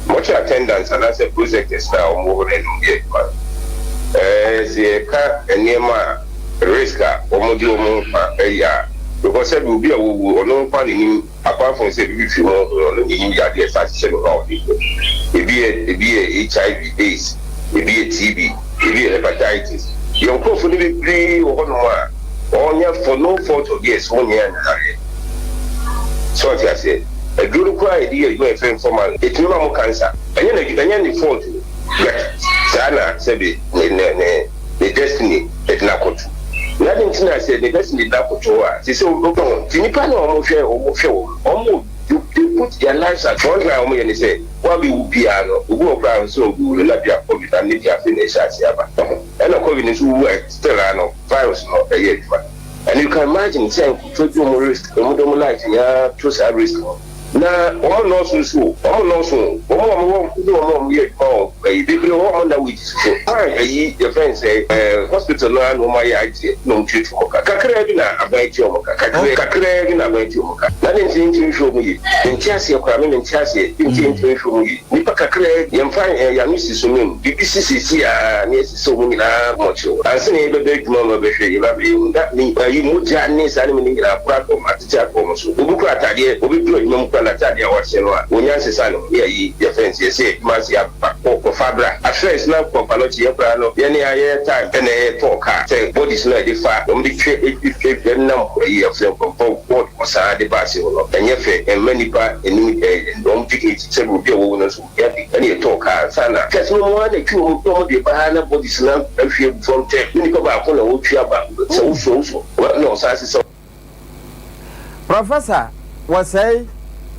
Mortuary attendants anaasɛ prosectors no a wɔwɔ hɔ no ɛne wɔn yɛ adwuma no, ɛɛ sɛ yɛka nneɛma a risk a wɔde wɔn nkwa yɛ a, because sɛbi obi a wawu ɔno nko ara na nim Apart from sɛ biribi firi ho ho no, ɔno na ɛnim yadeɛ a ɛsan hyehyɛ ne ho a ɔde kɔ. Ebi yɛ ebi yɛ HIV, AIDS, ebi yɛ TB, ebi yɛ hepatitis. Yɛn nkorɔfoɔ no bebree wɔ hɔnom a wɔnyɛ for no fault of theirs wɔnyɛ anyareɛ. So ɔte aseɛ? Aduro no koraa a yɛde yɛ adwuma a yɛfrɛ no formalin, ɛtumi ma mo cancer. Ɛnyɛ n'adwuma, ɛnyɛ ne fault o, but saa na sɛbe ne ne ne ne destiny de no akɔto. Na adɛn nti na sɛ ne destiny de no akɔto hɔ a, te sɛ wobɛhu ho. Nti nnipa no a wɔhwɛ wɔn hwɛ wɔn no, wɔn they put their lives at front line a wɔyɛ ne sɛ, woabɛwu biara no, obi wɔ koraa a ansa ɔbɛwu no na bia covid ano ne bia afei na ɛhyɛ aseɛ aba. Wahu? Ɛna covid no nso wowu a still ara no virus no ɛyɛ adwuma. And you can imagine sɛ nkurɔfoɔ bi wɔn risk, wɔn de wɔn life nyinaa to saa risk no. Na wɔn nnɔɔso nso o, wɔn nnɔɔso o, wɔn a wɔwɔ ne wɔn a wɔyɛ adwuma wɔ ayi bebree wɔ hɔ a wɔn nna wages so. A ayi yɛfrɛ no sɛ ɛɛ hospital no ara na wɔn ayɛ agyeɛ na wɔn tuatua wɔn ka. Kakraa bi na aban tua wɔn ka, kakraa kakraa bi na aban tua wɔn ka. Na adɛn nti na yɛntumi nhwɛ wɔn yie? Mente aseɛ koraa, me mente aseɛ, dɛn nti yɛntumi nhwɛ wɔn yie? Nnipa kakraa bi, yɛmfa yɛn ano si so mmam, biribi si seesei ara na yɛasi. Sɛ wɔn nyinaa mɔkyew ansa na yɛbɛba adwuma mu abɛhwɛ yɛn ba bɛyɛ hu na ne ayi mogya ne saa nneɛma no nyinaa kora dɔm atete akɔ wɔn so. Obi kura ataadeɛ obi duru adwuma mu kura n'ataadeɛ a wahyɛ no a wɔnya nsesa ne ho ne ayi yɛfrɛ no sɛ yɛsɛ adwuma ase aba kɔ kɔfa bra. At first na kɔfa no kye yɛ koraa no yɛne ayɛ time ɛna yɛ tɔɔ car sɛ bodies no a yɛde fa wɔn de twe twe twe nam ayi yɛfrɛ nkurɔfoɔ ward hɔ saa de ba ase hɔ no ɛnyɛ fɛ ɛmma nipa anim ɛɛ wɔn dignity sɛ obi a wawu no nso. Dabi, ɛne yɛtɔɔ kaa ansa na first no mo ara na ɛtwi wɔn na wɔn de ba ha na bodies no ahwie agu fam tɛ ne nipa baako na ɔretwi aba sɛ wosɔ wosɔ na ɔsan sesa. Professor Wɔsɛe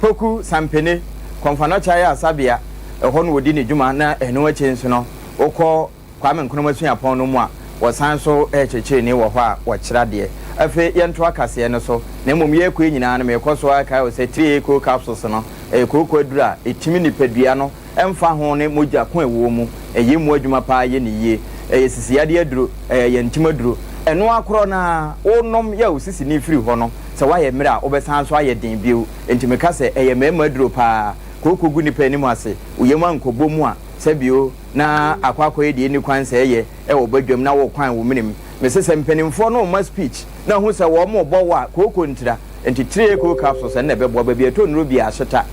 Poku Sampene, Komfo Anokye Ayaresabea, ɛhɔ na ɔdi ne dwuma na ɛno akyi nso no, wokɔ Kwame Nkrumah Suapɔn no mu a, wɔsan nso yɛ kyerɛkyerɛni wɔ hɔ a wɔkyerɛ adeɛ. Afei yɛntoa kaseɛ no so, na mmom yɛrekɔ yi nyinaa no merekɔ so ara kae wo sɛ 3A Cold Capsules no, ɛyɛ kooko aduro a ɛtumi nipadua no ɛmfa ho ne mogya ko a ɛwɔ mu, ɛyɛ mu adwuma pa ara yɛ no yie. Ɛyɛ sisiyadeɛ aduro, ɛyɛ yantim aduro. Ɛno ara korɔ no ara, wonom yɛ a wo sisi no firi hɔ no, sɛ woayɛ mmerɛ a, wobɛsan nso ayɛ den bio. Enti meka sɛ ɛyɛ mmarima aduro pa ara. Kooko gu nnipa anim ase, wo yam ankɔbɔ mu a, sɛbio na akɔ akɔyɛ deɛ ɛnni kwan sɛ ɛyɛ wɔ badwam na wokwan wo menem. Mese sɛ mpanimfoɔ no rema speech na hu sɛ wɔn rebɔ wo a, kooko ntira. Nti three cold capsules ɛno na ɛbɛboa baabi a ɛtɔ nnuro biara hyeta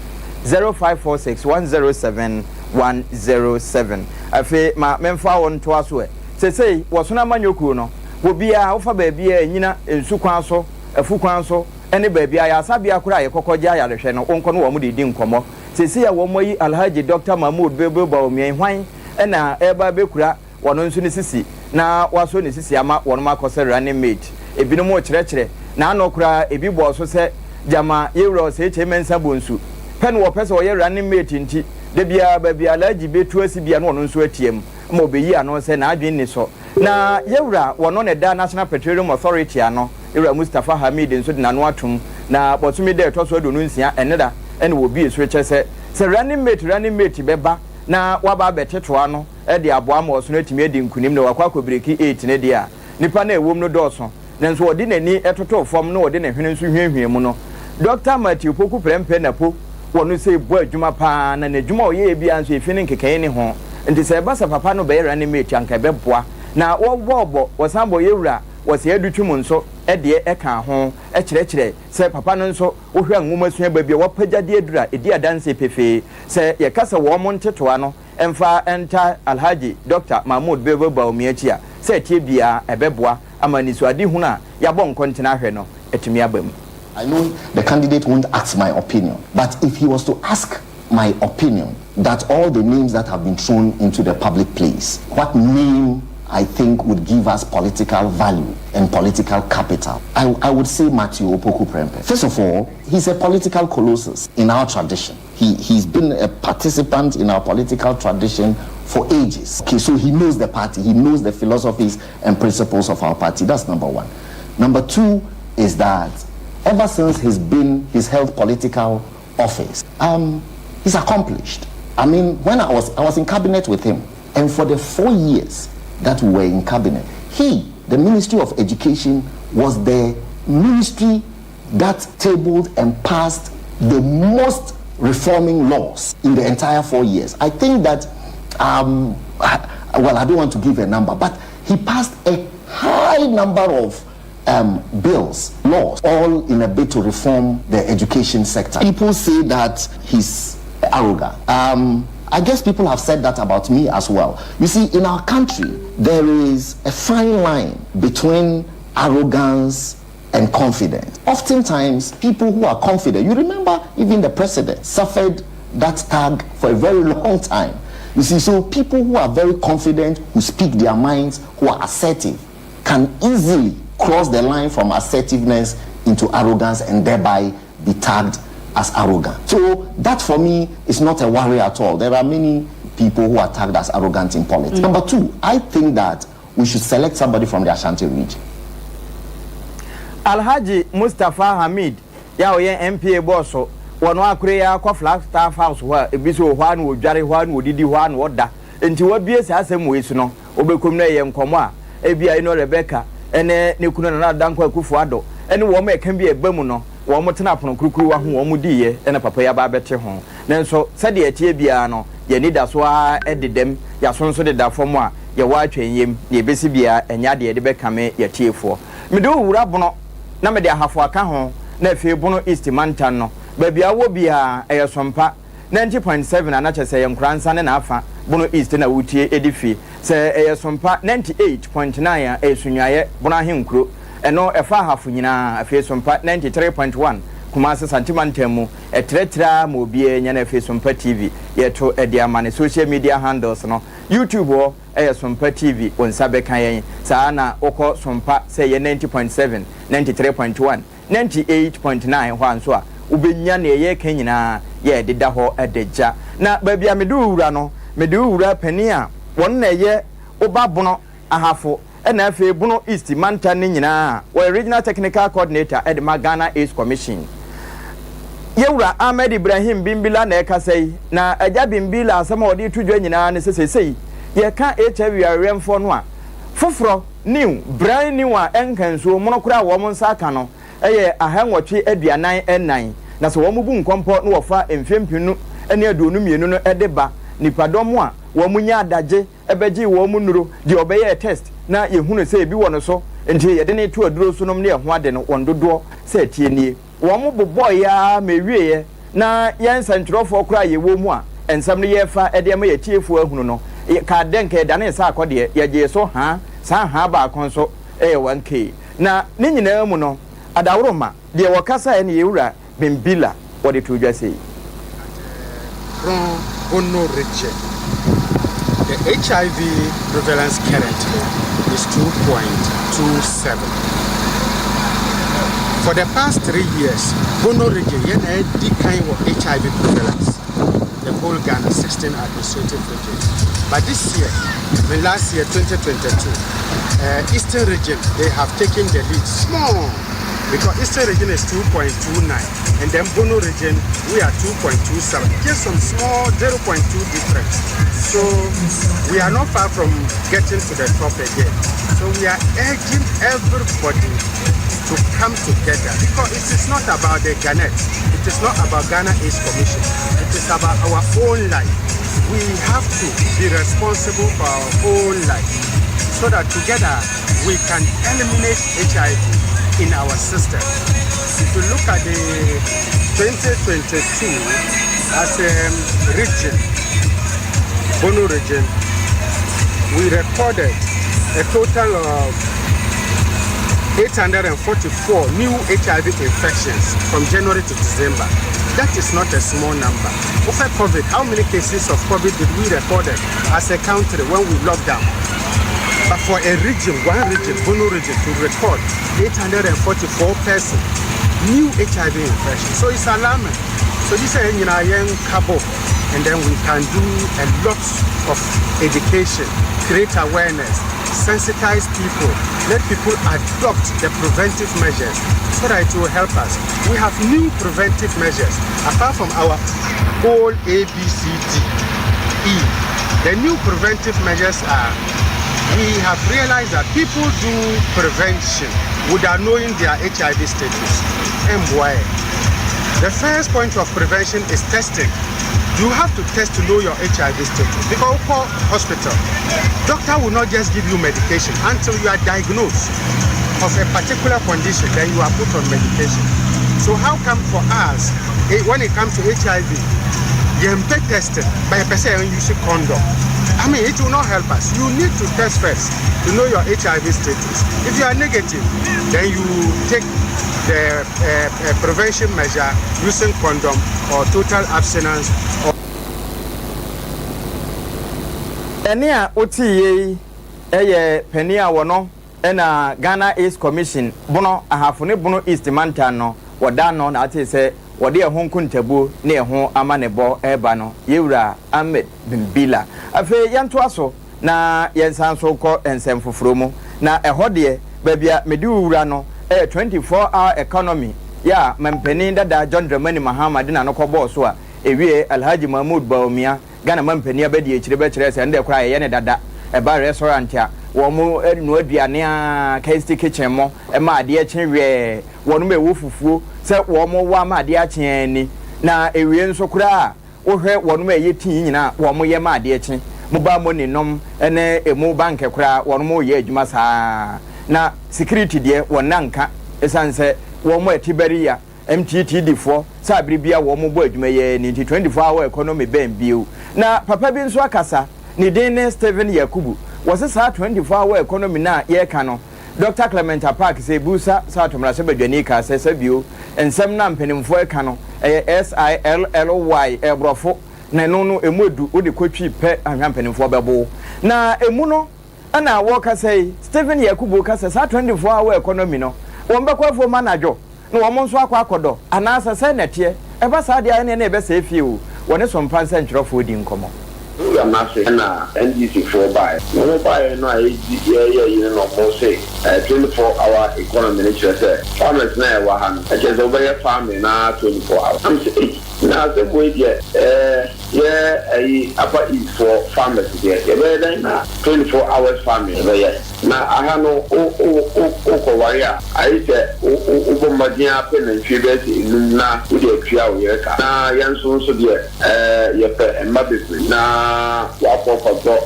0546 107 107. Afei ma memfa wo ntoa so ɛ. Sesei wɔsono amanyɔ kuo no wɔ biara wofa baabiara ɛnyina nsu kwan so, afu kwan so ɛne baabi ayaresabea koraa a yɛkɔkɔ gye ayarehwɛ no wonkɔ no wɔn de redi nkɔmmɔ. Sesei a wɔn ayi Alhaji Doctor Mahmood Bilbil Bawumia yi hwan na ɛreba abɛkura wɔn nso ne sisi na wɔasɔ ne sisi ama wɔnom akɔ sɛ running mate. Ebinom rekyerɛkyerɛ, na ano koraa ebi bɔɔ so sɛ gyama Yewura Osekyei Mensah Bonsu pɛ na wɔpɛ sɛ ɔyɛ running mate nti da biara baabi a Alhaji bɛtu asi bia na ɔno nso atiam ma ɔbɛyi ano sɛ n'adwene nni so. Na Yewura wɔno na ɛda National Petroleum Authority ano, Yewura Mustapha Hamid nso de n'ano atom na bɔsome da a ɛtɔ so 26 ɛnera na wɔbue so rekyerɛ sɛ sɛ running mate running mate bɛba na waba abɛtetoa ano de aboa ma ɔsono atumi adi nkonim na wakɔ akɔbreki eight no deɛ a, nnipa no a ɛwom no dɔɔso. Nanso ɔde n'ani totoo fam na ɔde ne hwene nso hwiahwiaa mu no, Dɔkta Matthew Poku Prempeh Napo wɔ no sei bɔ adwuma pa ara na n'adwuma a ɔyɛeɛ biara nso efi ne nkekaeɛ nni ho. Nti sɛ ɛba sɛ papa no bɛyɛ running mate a anka ɛbɛboa. Na wɔbɔɔbɔ, wɔsan bɔ Yɛwura Wɔsɛe Adutwum nso deɛ kaa ho kyerɛkyerɛ sɛ papa no nso wohwɛ a nwomasua ba bi a wapagya de aduru a ɛdi adanseɛ pefee sɛ yɛka sɛ wɔn ntetoa no mfa nta Alhaji Dɔkta Mahmood Bello Bawumia akyi a, sɛ ɛteɛ biara ɛbɛboa ama anisoadehunu a yɛabɔ nkɔntene ahwɛ no atumi aba mu. I know the candidate won't ask my opinion, but if he was to ask my opinion that all the names that have been thrown into the public place, what name I think would give us political value and political capital, I, I would say Matthew Opoku Prempeh. First of all, he's a political colossus in our tradition. He, he's been a participant in our political tradition for ages. Okay, so he knows the party, he knows the philosophies and principles of our party. That's number one. Number two is that ever since he's been, he's held political office, he's accomplished. I mean, when I was, I was in cabinet with him, and for the four years that we were in cabinet, he, the Ministry of Education, was the ministry that tabled and passed the most reforming laws in the entire four years. I think that, well, I don't want to give a number, but he passed a high number of bills, laws, all in a bid to reform the education sector. People say that he's arrogant. I guess people have said that about me as well. You see, in our country, there is a fine line between arrogance and confidence. Oftentimes, people who are confident, you remember even the president suffered that tag for a very long time. You see, so people who are very confident, who speak their minds, who are assertive, can easily cross the line from assertiveness into arrogance and thereby be tagged as arrogant. So that for me is not a worry at all. There are many people who are tagged as arrogant in politics. Number two, I think that we should select somebody from the Ashanti region. Alhaji Mustapha Hamid yɛ a ɔyɛ NPA bɔɔso wɔ no akore yi ara kɔ Flagstaff House hɔ a ebi so wɔ hɔ ara na wɔdware, hɔ ara na wɔdidi, hɔ ara na wɔda. Enti wɔabue saa asɛm wei so no, wobɛkɔ mu na ɛyɛ nkɔmmɔ a ebia Eno Rebecca ne ne kunu Nana Dankwa Akufo-Addo ne wɔn a ɛka bi a ɛba mu no, wɔtena pono kurukuruwa ho wɔn diiɛ na papa yi aba abɛte ho. Nanso sɛdeɛ ɛteɛ biara no, yɛn ani da so ara dedam, yɛn aso nso deda fam a yɛwɔ atwɛnyɛm, deɛ ɛbɛsi biara ɛnyɛ adeɛ yɛde bɛkame yɛn atiefoɔ. Mede wo wura Bono na mede Ahafo aka ho na afei Bono East mantam no, baabi a wowɔ biara ɛyɛ Sompa 90.7 a na kyerɛ sɛ ɛyɛ Nkoransa ne n'afa, Bono East na wotie de fi. Sɛ ɛyɛ Sompa 98.9 a ɛyɛ Sunyuayɛ, Bono Ahenkuro. Ɛno ɛfa Ahafo nyinaa, afei Sompa 93.1 Kumase Sante mantam mu, ɛtrɛtrɛ ara ma obiara nya na afei Sompa TV yɛto de ama ne social media handles no, YouTube hɔ ɛyɛ Sompa TV wo nsa bɛka yɛn, saa ara na wokɔ Sompa sɛ ɛyɛ 90.7, 93.1, 98.9 hɔ a nso a wobɛnya nea yɛreka nyinaa yɛ ɛdeda hɔ ɛda gya. Na baabi a mede wo wura no, mede wo wura panin a wɔn na ɛyɛ Oba Bono Ahafo ɛna afei Bono East mantam no nyinaa a wɔyɛ Regional Technical Coordinator de ma Ghana AIDS Commission. Yɛwura Ahmed Ibrahim Bimbila na ɛkasa yi, na Agya Bimbila asɛm a ɔde reto dwa nyinaa ne sɛ seesei yɛka HIV awerɛmfoɔ no a, foforɔ, new, brand new a ɛnka nsuo mono koraa a wɔn nsa aka no yɛ 844, na sɛ wɔbu nkɔmpɔ na wɔfa mfeɛ 2022 no de ba nnipadɔm a wɔnya adagye bɛgyee wɔn nnuro, deɛ ɔbɛyɛɛ test na yɛhunu sɛ ebi wɔ no so nti yɛde no reto aduro so nom ne ɛho ade no, wɔn dodoɔ sɛ ɛteɛ nie. Wɔn bobɔeɛ ara ma ɛwieeɛ na yɛn nsɛntwerɛfoɔ koraa a yɛwɔ mu a nsɛm no yɛrefa de ama yɛn atiefoɔ ahunu no, kaa dɛ nka yɛdanee sɛ akɔ deɛ, yɛgyee so haa, saa haa baako nso yɛ 1K. Na ne nyinaa mu no, adaworoma, deɛ wɔkasaeɛ no yɛn wura Bimbilla wɔde too dwa sei. At Brong Bono region, the HIV prevalence currently is 2.27. For the past 3 years, Bono region yɛn na ɛdi kan wɔ HIV prevalence. The whole Ghana, 16 administrative regions. But this year, I mean last year, 2022, Eastern region, they have taken the lead small because Eastern region is 2.29 and then Bono region, we are 2.27. Just some small 0.2 difference. So we are not far from getting to the top again. So we are urging everybody to come together because it is not about the GHANET. It is not about Ghana AIDS Commission. It is about our own life. We have to be responsible for our own life so that together we can eliminate HIV in our system. If you look at the 2022 as a region, Bono region, we recorded a total of 844 new HIV infections from January to December. That is not a small number. Over COVID, how many cases of COVID did we record as a country when we locked down? But for a region, one region, Bono region, to record 844 persons new HIV infection. So it's alarming. So this is in our cabo, and then we can do a lot of education, create awareness, sensitize people, let people adopt the preventive measures so that it will help us. We have new preventive measures apart from our old A, B, C, D, E. The new preventive measures are, we have realized that people do prevention without knowing their HIV status. And why? The first point of prevention is testing. You have to test to know your HIV status. Because for hospital, doctor will not just give you medication until you are diagnosed of a particular condition, then you are put on medication. So how come for us, when it comes to HIV, yɛmpɛ testing, but yɛpɛ sɛ yɛn use condom? I mean, it will not help us. You need to test first to know your HIV status. If you are negative, then you take the prevention measure using condom or total abstinence. Or Ɛne a wote yie yi yɛ panin a wɔno ɛna Ghana AIDS Commission Bono Ahafo ne Bono East mantam no wɔda no na ate sɛ wɔde ɛho nkontabuo ne ɛho ama ne bɔ ɛreba no, yɛwura Ahmed Bimbila. Afei yɛntoa so na yɛnsan so kɔ nsɛm foforɔ mu, na ɛhɔ deɛ baabi a mede wo wura no ɛyɛ 24 hour economy yɛ a mampanin dada John Dramani Mahama de n'ano kɔbɔɔ so a ewie Alhaji Mahmood Bawumia, Ghana mampanin abɛdi akyire, bɛkyerɛ sɛ ɛno deɛ koraa yɛyɛ ne dada. Ɛba restaurant a wɔn noa aduane a Kesti Kitchen mo ɛma adeɛ kye wɛɛ, wɔn mo ɛwɔ fufuo sɛ wɔn wɔ ama adeɛ akye ani, na ewie nso koraa wohwɛ wɔn mo ɛyɛ tii nyinaa wɔn yɛ ma adeɛ kye. Mobile money nom ɛne emu bank koraa wɔn mo yɛ adwuma saa, na security deɛ wɔn nanka ɛsiane sɛ wɔn mo ɛte bɛri ya MTTD foɔ sɛ abere bia wɔn mo bɔ adwuma yɛ ne nti 24 hour economy bɛn bio. Na papa bi nso akasa, ne din ne Stephen Yakubu. Wɔsɛ saa 24 hour economy na yɛreka no, Dr Clement Apaak sɛ ebusa sɛ atomrasɛ badwani ka sɛ sɛ bio nsɛm na mpanimfoɔ ɛka no ɛyɛ silly ɛborɔfo na ɛno no emu edu wode kɔtwi pɛ ahwɛ mpanimfoɔ bɛbo na emu no. Ɛna wɔkasa yi, Stephen Yakubu kasa saa 24 hour economy no wɔn bɛkɔ afuom anadwo. na wɔn nso akɔ akɔdɔ anaasɛ sɛn na ɛteɛ? Ɛba saa deɛ a ɛneɛ na ɛbɛsɛe fie o. Wɔne Sompa nsɛntwerɛfoɔ di nkɔmmɔ. Program no ase na NDC foɔ baeɛ. Na wɔn baeɛ no a yɛdi yɛyɛ ayi no na wɔn se 24 hour economy no kyerɛ sɛ farmers no a ɛwɔ ha no ɛkyerɛ sɛ wobɛyɛ farming no ara 24 hours. Na me se ei na asɛm wei deɛ ɛɛ yɛ ayi upper east foɔ farmers deɛ yɛbɛyɛ dɛn na 24 hours farming yɛbɛyɛ. Na aha no wo wo wo wokɔware a, ayɛ sɛ wo wo wobɔ mmɔden ara pɛ nantwie bɛyɛ sɛ enum na wode atua wo yere ka. Na yɛn nso nso deɛ, ɛɛ, yɛpɛ mma bebree. Na woakɔ akɔtɔ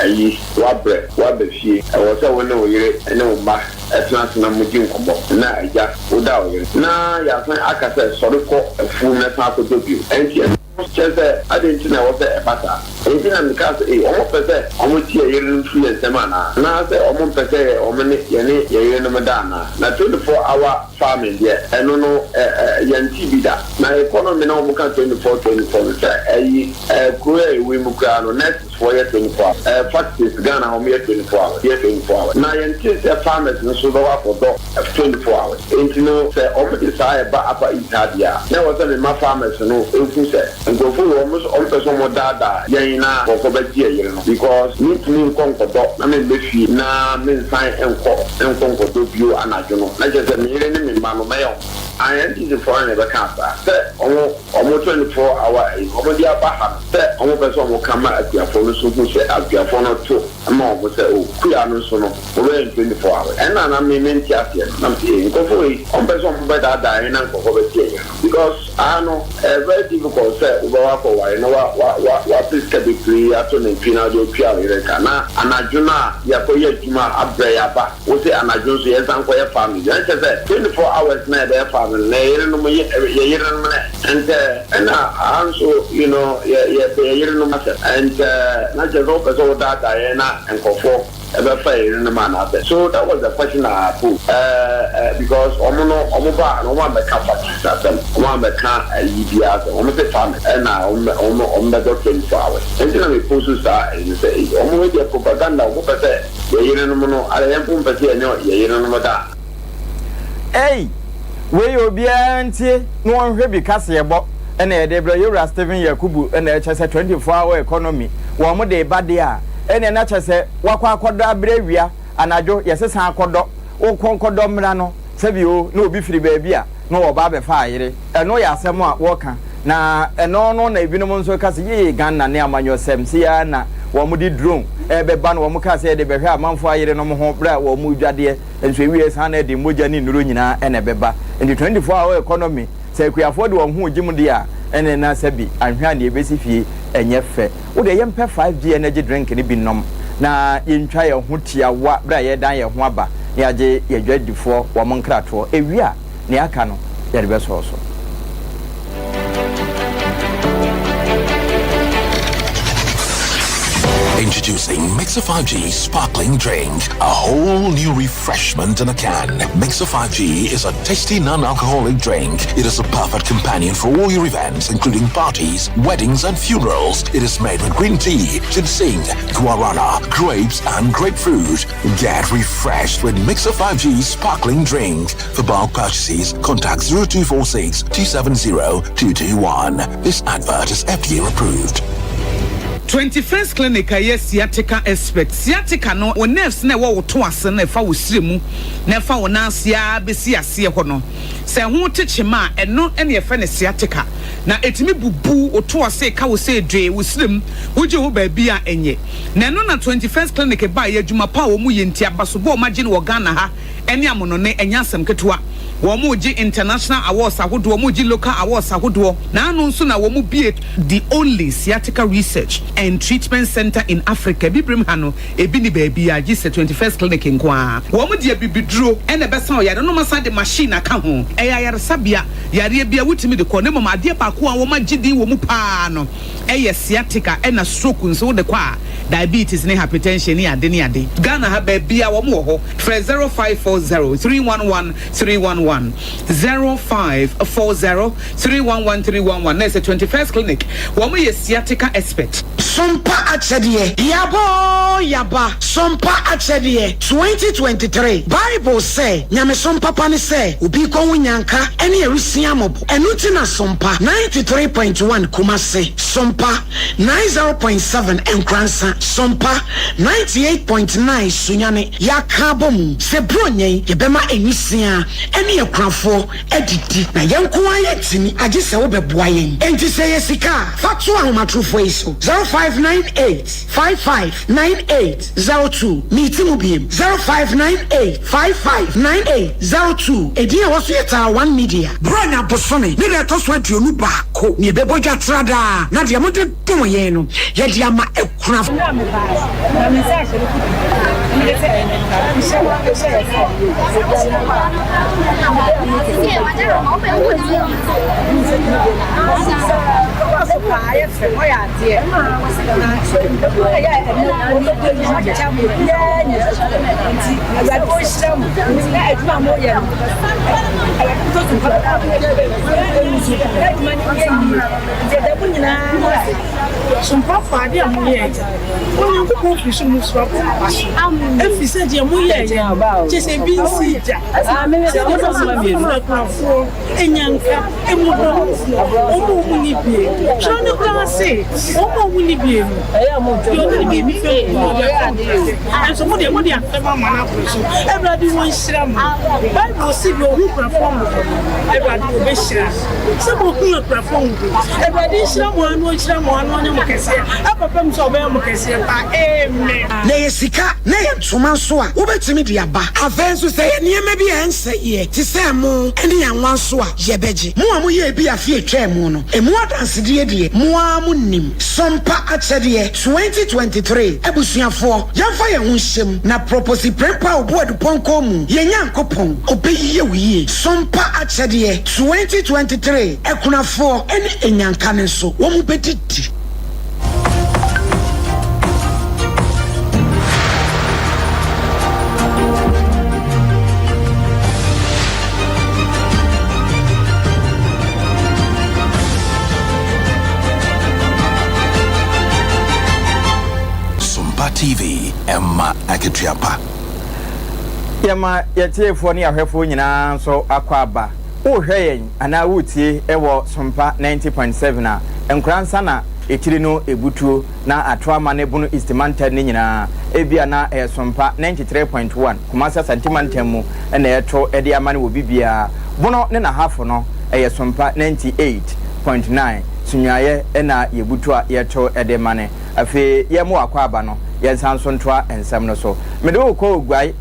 ayi, woabrɛ, woaba fie. Ɛwɔ sɛ wo ne wo yere ne wo mma tena ase na modi nkɔmmɔ. Na agya, woda wo yere. Na yɛasan aka sɛ sɔre kɔ afuom na san kɔdɔ bio. Ɛnti ɛno. Kyerɛ sɛ, adɛn nti na ɛwɔ sɛ ɛba saa? Enti na mekaa sɛ, 'Ei, wɔpɛ sɛ wɔgye yɛn yerenom firi yɛn nsam anaa? Anaasɛ wɔmpɛ sɛ wɔne yɛne yɛn yerenom da anaa? Na 24 hour farming deɛ, ɛno no, ɛ, ɛ, yɛntee bi da. Na economy na wɔka 24, 24 no, sɛ ɛyi, ɛ, kuro a yɛwɔ yi mu koraa no, nurses foɔ yɛ 24 hours, ɛ, factories, Ghana ha wɔyɛ 24 hours, yɛ 24 hours. Na yɛntee sɛ farmers nso bɛkɔ akɔdɔ 24 hours. Enti no sɛ wɔn de saa ɛba Upper East ha deɛ a, na ɛwɔ sɛ me ma farmers no hu sɛ nkurɔfoɔ wei wɔn wɔn pɛ sɛ wɔn daadaa yɛn na nkurɔfoɔ bɛgye yɛn yere no because me ntumi nkɔ nkɔdɔ na me mma fie na me nsan nkɔ nkɔ nkɔdɔ bio anadwo no na kyerɛ sɛ me yere ne me mma no mɛyɛ wɔn Ae NDC foɔ no na ɛbɛkaa saa sɛ wɔn wɔn 24 hour ayi no wɔn de aba ha no sɛ wɔn pɛ sɛ wɔn ka ma akuafoɔ no nso hu sɛ akuafoɔ no to ma wɔn sɛ oh kua no nso no wɔbɛyɛ no 24 hours ɛna na me mente aseɛ no na mese ei nkurɔfoɔ wei wɔn pɛ sɛ wɔn bɛ daadaa yɛn na nkurɔfoɔ bɛte yɛn no because aha no ɛyɛ very difficult sɛ wobɛwɔ akɔ ware na wa wa wa wapɛ sika bebree atɔ nantwie na wode atua wo yere ka na anadwo no a yɛakɔ yɛ adwuma abrɛ yɛaba wo se anadwo nso yɛnsan nkɔ yɛ farming bio ɛnkyɛ sɛ 24 hours na yɛbɛyɛ farming no na yɛ yerenom yɛ yɛ yerenom nɛ ɛntɛ ɛna aha nso you know yɛ yɛpɛ yɛ yerenom asɛm ɛntɛ na kyerɛ sɛ wopɛ sɛ wodaadaa yɛn na nkurɔfoɔ ɛbɛfa yɛ yerenom anaasɛ so that was the question I posed ɛɛ ɛ because wɔn no wɔn baa no wɔn ambɛka factories asɛm wɔn ambɛka ayi biara asɛm wɔn se farming ɛna wɔn wɔn wɔn bɛdɔ 24 hours ɛnti na me post saa ɛyi no sɛ ei wɔn wei deɛ propaganda wɔn pɛ sɛ Yɛn yerenom no, ara yɛn mpo mpɛ sɛ yɛne yɛn yerenom da. Ei! Wei obiara ntie na ɔnhwɛ bi kaseɛbɔ na yɛde rebrɛ Yɛwura Stephen Yakubu na ɛkyɛ sɛ 24 hour economy wɔn de reba deɛ a ɛneɛ na kyɛ sɛ wakɔ akɔdɔ abrɛ awia anadwo yɛse san kɔdɔ wokɔ nkɔdɔ mmra no sɛbi o na obi firi baabi a na ɔba abɛfa ayere Ɛno yɛ asɛm a wɔka, na ɛno no na ebinom nso ka sɛ yee Ghana ne amanyɔsɛm, sei ara na wɔde drone ɛrebɛba na wɔkaa sɛ yɛde bɛhwɛ amanfoɔ ayerenom ho berɛ a wɔn redwadeɛ, nso ɛwieɛ saa na ɛde mogya ne nnuro nyinaa na ɛbɛba. Nti 24 hour economy, sɛ akuafoɔ de wɔn ho regye mu deɛ a, ɛne na sɛbi anhwɛ a deɛ ɛbɛsi fie ɛnyɛ fɛ. Wo deɛ yɛmpɛ 5G energy drink no bi nnom na yɛntwa yɛn ho tiawa berɛ a yɛredan yɛn ho aba na yɛagye yɛn adwadifoɔ wɔn nkratoɔ. Ɛwie a, nea aka no yɛde bɛsɔɔ so. Introducing Mixer 5G Sparkling Drink, a whole new refreshment in a can. Mixer 5G is a tasty non-alcoholic drink. It is a perfect companion for all your events, including parties, weddings, and funerals. It is made with green tea, ginseng, guarana, grapes, and grapefruit. Get refreshed with Mixer 5G Sparkling Drink. For bulk purchases, contact 0246 270 221. This advert is FDA approved. 21st Clinic a ɛyɛ sciatica expert. Sciatica no, wo nerves no a ɛwɔ wo to ase no a ɛfa wo srɛ mu na ɛfa wo nan ase ara bɛsi aseɛ hɔ no, sɛ ɛho te kyema a, ɛno na yɛfrɛ no sciatica. Na ɛtumi bubu wo to ase, ka wo sɛ dwee, wo srɛ mu, wogye ho baabi a ɛnyɛ. Na ɛno na 21st Clinic baeɛ, adwuma pa a wɔyɛ nti, abasobɔ a wɔagye no wɔ Ghana ha ne amonone, ɛnyɛ asɛm ketewa. Wɔregye international awards ahodoɔ, wɔregye local awards ahodoɔ, na ano nso na wɔbue the only sciatica research and treatment centre in Africa, Abibirem ha no, ebi nni baabiara gye sɛ 21st Clinic nko ara. Wɔde abibiduro na ɛbɛsa ɔyare no na wɔasan de machine aka ho. Ɛyɛ ayaresabea, yareɛ biara wotumi de kɔ, na mmom adeɛ baako a wɔagye din wɔ mu pa ara no yɛ sciatica ɛna stroke nso wode kɔ a, diabetes ne hypertension ne ade ne ade. Ghana ha baabiara wɔn wɔ hɔ. Frɛ 0540 311 311. 1. 0540 311 311 Na ɛsɛ 21st Clinic, wɔn yɛ sciatica expert. Sompa Akyɛdeɛ, Yaba oo yaba, Sompa Akyɛdeɛ, 2023 Bible sɛ, Nyamesom papa ne sɛ obi rekɔ ho nyanka ne awisia mmɔbɔ. Ɛno nti na Sompa 93.1 Kumasi, Sompa 90.7 Nkoransa, Sompa 98.9 Sunyani yɛaka abɔ mu sɛ Buronya yi yɛbɛma nwisiaa ne akunafoɔ adidi. Na yɛn nko ara yɛntumi, agye sɛ wobɛboa yɛn. Enti sɛ ɛyɛ sika a, fa to ahomatorofoɔ yi so, 0598 55 98 02. Meti mu biem, 0598 55 98 02. Edin a ɛwɔ so yɛ Taa One Media. Buronya bosome ne da ɛtɔ so 21 na yɛbɛbɔ dwa tra daa, na deɛ mode dom yɛn no, yɛde ama akunafoɔ. Mmerɛ a mebaeɛ na me nsa ahyɛ no kutu mede sɛ hyɛ hyɛ yɛ sɛ Sompafoɔ, adeɛ a moyɛeɛ no, Onyankopɔn firi soro mu soro abɔ mo aba so, ɛfiri sɛ deɛ moyɛeɛ no, kyerɛ sɛ ebi nsii da. Sɛdeɛ mobɛma akunafoɔ, anyanka, mmɔborɔhunufoɔ, wɔn a wɔnni bie. Twerɛ no koraa se, wɔn a wɔnni bie no, deɛ ɔde ne biribi fɛm no, ɔde afɛm Awurade. Nanso mo deɛ, mode afɛm ama no aboro so. Awurade ɔnhyira mo. Bible se, deɛ ɔhu akunafoɔ mmɔbɔ no, Awurade ɔbɛhyira no. Sɛ mohu akunafoɔ ho bi. Awurade nhyira mo ara na ɔnhyira mo ara na ɔnyɛ mo kɛseɛ ɛkɔpem sɛ ɔbɛyɛ mo kɛseɛ paa. Amen. Na ɛyɛ sika na ɛyɛ ntoma nso a, wobɛtumi de aba. Afei nso, sɛ ɛyɛ nneɛma bi a ɛnsɛeɛ te sɛ ɛmo ne anwa nso a, yɛbɛgye. Mo a moyɛɛ bi afe a ɛtwaa mu no, ɛmu adansedie deɛ, mo ara monim. Sompa Akyɛdeɛ 2023 Abusuafoɔ, yɛmfa yɛn ho nhyɛ mu na Proposi Prempeh Obuadu Pɔnkɔ mu, yɛn Nyankopɔn, ɔbɛyɛ wo yie. Sompa Akyɛdeɛ 2023 Akunafoɔ ne Anyanka no nso, wɔbɛdidi. Sompa TV, ɛma akatua pa. Yɛma yɛn atiefoɔ ne ahwɛfoɔ nyinaa nso akwaaba. Worehwɛ yɛn anaa woretie wɔ Sompa 90.7 a, nkora nsa na etiri no ebutuo na ato ama ne Bono East mantam no nyinaa. Ebia na ɛyɛ Sompa 93.1 Kumasi Asante mantam mu na ɛreto de ama no wɔ bibiara. Bono ne n'ahafo no, ɛyɛ Sompa 98.9 Sunyuaeɛ na yɛbutu a yɛreto de ma no. Afei yɛn mo akwaaba no, yɛnsan nso ntoa nsɛm no so. Mede wo rekɔ Oguai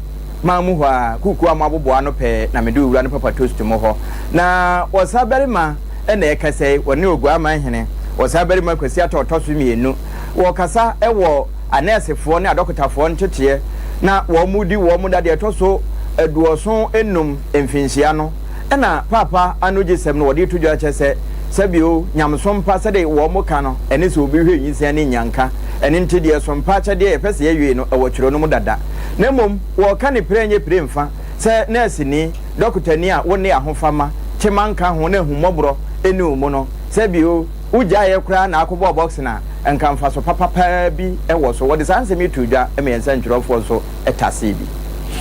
man mu hɔ ara, kuku a moaboboa ano pɛɛ na mede wo wura no Papa Toast mu hɔ. Na Ɔsabarima na ɛrekasa yi, ɔne Oguai man hene, Ɔsabarima Kwasi Atta ɔtɔ so mmienu. Wɔrekasa wɔ anɛɛsefoɔ ne adɔkotafoɔ nteteɛ na wɔredi wɔn da deɛ ɛtɔ so aduɔson nnum mfinhyia no. Ɛna Paapa anogyesɛm no wɔde reto dwa kyerɛ sɛ, sɛbio, nyamesom pa sɛde wɔn ka no, ɛne sɛ obi hwɛ nyinsɛn ne nnyanka. Ɛno nti deɛ som pa akyɛdeɛ yɛpɛ sɛ yɛwie no, ɛwɔ twerɛ no mu dada. Na mmom wɔreka ne pire nyɛ pire mfa, sɛ nɛɛseni, dɔkotani a wonni ahofama, tema nka ho na ahummɔborɔ nni wo mu no, sɛbio, wogyaeɛ koraa na akɔbɔɔ boxing a, nka mfaso papa paa bi wɔ so. Wɔde saa nsɛm yi too dwa ma yɛn nsɛntwerɛfoɔ nso tasee bi.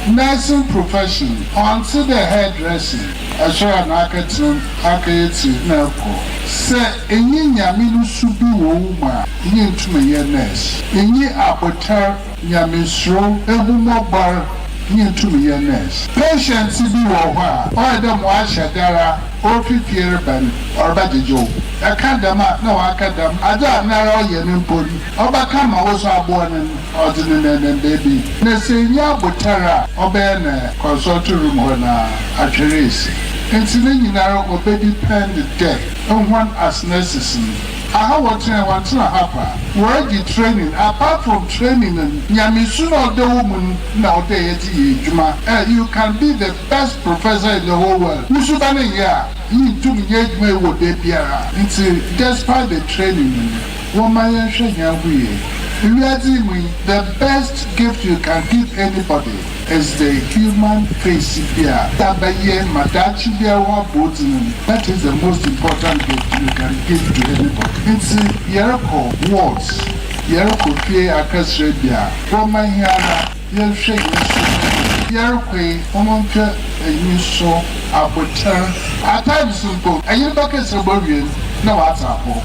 Nursing profession ɔnntse dɛ hairdressing, ɛsoɛr a na akɛtsena mu akɛyɛ tsir na ekɔ. Sɛ nnyi Nyame no su bi wɔ wo mu a, inntum nnyɛ nurse. Nnyi abotar, Nyamesuro, ehumbɔbɔr, inntum nnyɛ nurse. Patient bi wɔ hɔ a, ɔyɛ dɛ ma ɔahyɛ da ara orifi fie reba no, ɔrebɛgyegye wo. Ɛkã dɛm a, nna ɔakã dɛm. Adze a noara ɔyɛ no mpo no, ɔbɛkã ma wo so aboa no no. Ɔdze no nenam beebi, na sɛ innyi abotar a, ɔbɛyɛ no consulting room hɔ na atwer esi. Ntsi ne nyinara obedepend dɛ hɔn as nurses no, aha wɔtsena yi wɔnntsena ha kwa, woegye training, apart from training no, Nyamesu na ɔda wo mu no na ɔwɔ dɛ yɛdze yɛ edwuma. Eh, you can be the best professor in the whole world, wo suban nnyɛ a, inntum nnyɛ edwuma yi wɔ beebiara. Ntsi despite the training no, wɔmma yɛnhwɛ hɛnho yie. Wiadze yi mu yi, the best gift you can give anybody is the human face bi a abɛyɛ ma daakye biara wɔabɔ wo dzin no, that is the most important gift you can give to anybody. Ntsi yɛrokɔ wards, yɛrokɔ fie akɛserɛ bi a, wɔma hɛn ara yɛnhwɛ hɛn su no yie. Yɛrokɔ yi, hom nhwɛ enyi so, abotar, at times mpo, enye no bɛkɛserɛ bowie no na ɔatse apɔw.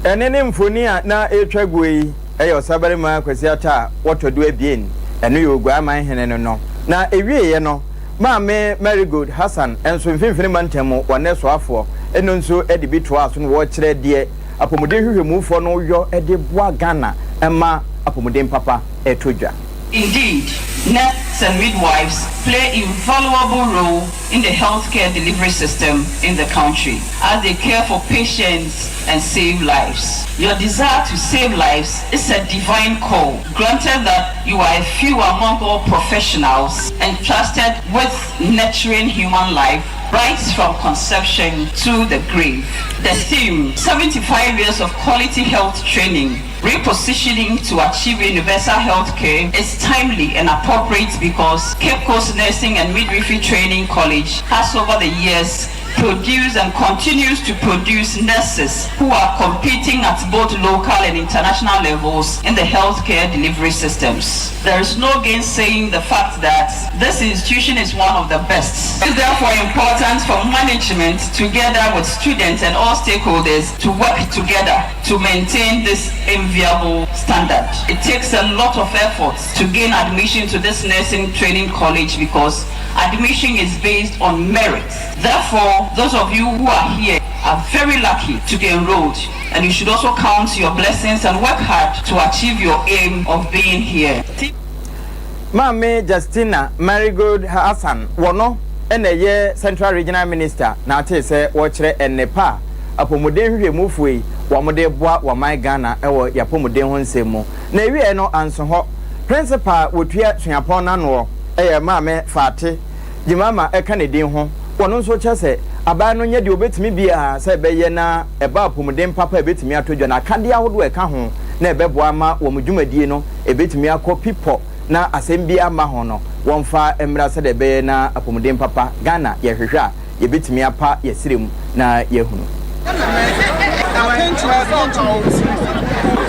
Ɛno ne mfoni a na ɛretwa guo yi yɛ Ɔsabarima Kwasi Arthur a wɔtɔ do abien, ɛno yɛ Oguaa hene no no. Na ɛwieeɛ no, Maame Marigold Hassan nso Mfimfini Mantam mu wɔn soafoɔ no nso de bi toaa so na wɔrekyerɛ deɛ apɔmuden hwehwɛmufoɔ no yɔ de boa Ghana ma apɔmuden papa tɔ dwa. Indeed, nurses and midwives play invaluable role in the healthcare delivery system in the country as they care for patients and save lives. Your desire to save lives is a divine call, granted that you are a few among all professionals entrusted with nurturing human life right from conception to the grave. The theme, 75 years of quality health training, repositioning to achieve universal health care is timely and appropriate because Cape Coast Nursing and Midwifery Training College has over the years produced and continues to produce nurses who are competing at both local and international levels in the healthcare delivery systems. There is no gainsaying the fact that this institution is one of the best. It is therefore important for management, together with students and all stakeholders, to work together to maintain this enviable standard. It takes a lot of effort to gain admission to this nursing training college because admission is based on merit. Therefore, those of you who are here are very lucky to be enrolled and you should also count your blessings and work hard to achieve your aim of being here. Maame Justina Marigold Hassan, wɔno na ɛyɛ Central Regional Minister na atee sɛ wɔrekyerɛ nnepa a apɔmuden nhwehwɛmufoɔ yi wɔn de boa wɔn man Ghana wɔ y'apɔmuden ho nsɛm mu. Na ɛwieɛ no anso hɔ, Principal a wɔtua suapɔn no anoɔ yɛ Maame Fati Jemama ɛka ne din ho, wɔno nso kyerɛ sɛ aban no nyɛ deɛ ɔbɛtumi biara sɛ ɛbɛyɛ na ɛba apɔmuden papa a ɛbɛtumi atɔ dwa na akadeɛ ahodoɔ a ɛka ho na ɛbɛboa ama wɔn dwumadie no ɛbɛtumi akɔ pipɔ na asɛm biara mma ho no wɔmfa mmra sɛdeɛ ɛbɛyɛ na apɔmuden papa Ghana yɛhwehwɛ a yɛbɛtumi apa yɛserɛ mu na yɛahunu. Akwantu a yɛntum ntu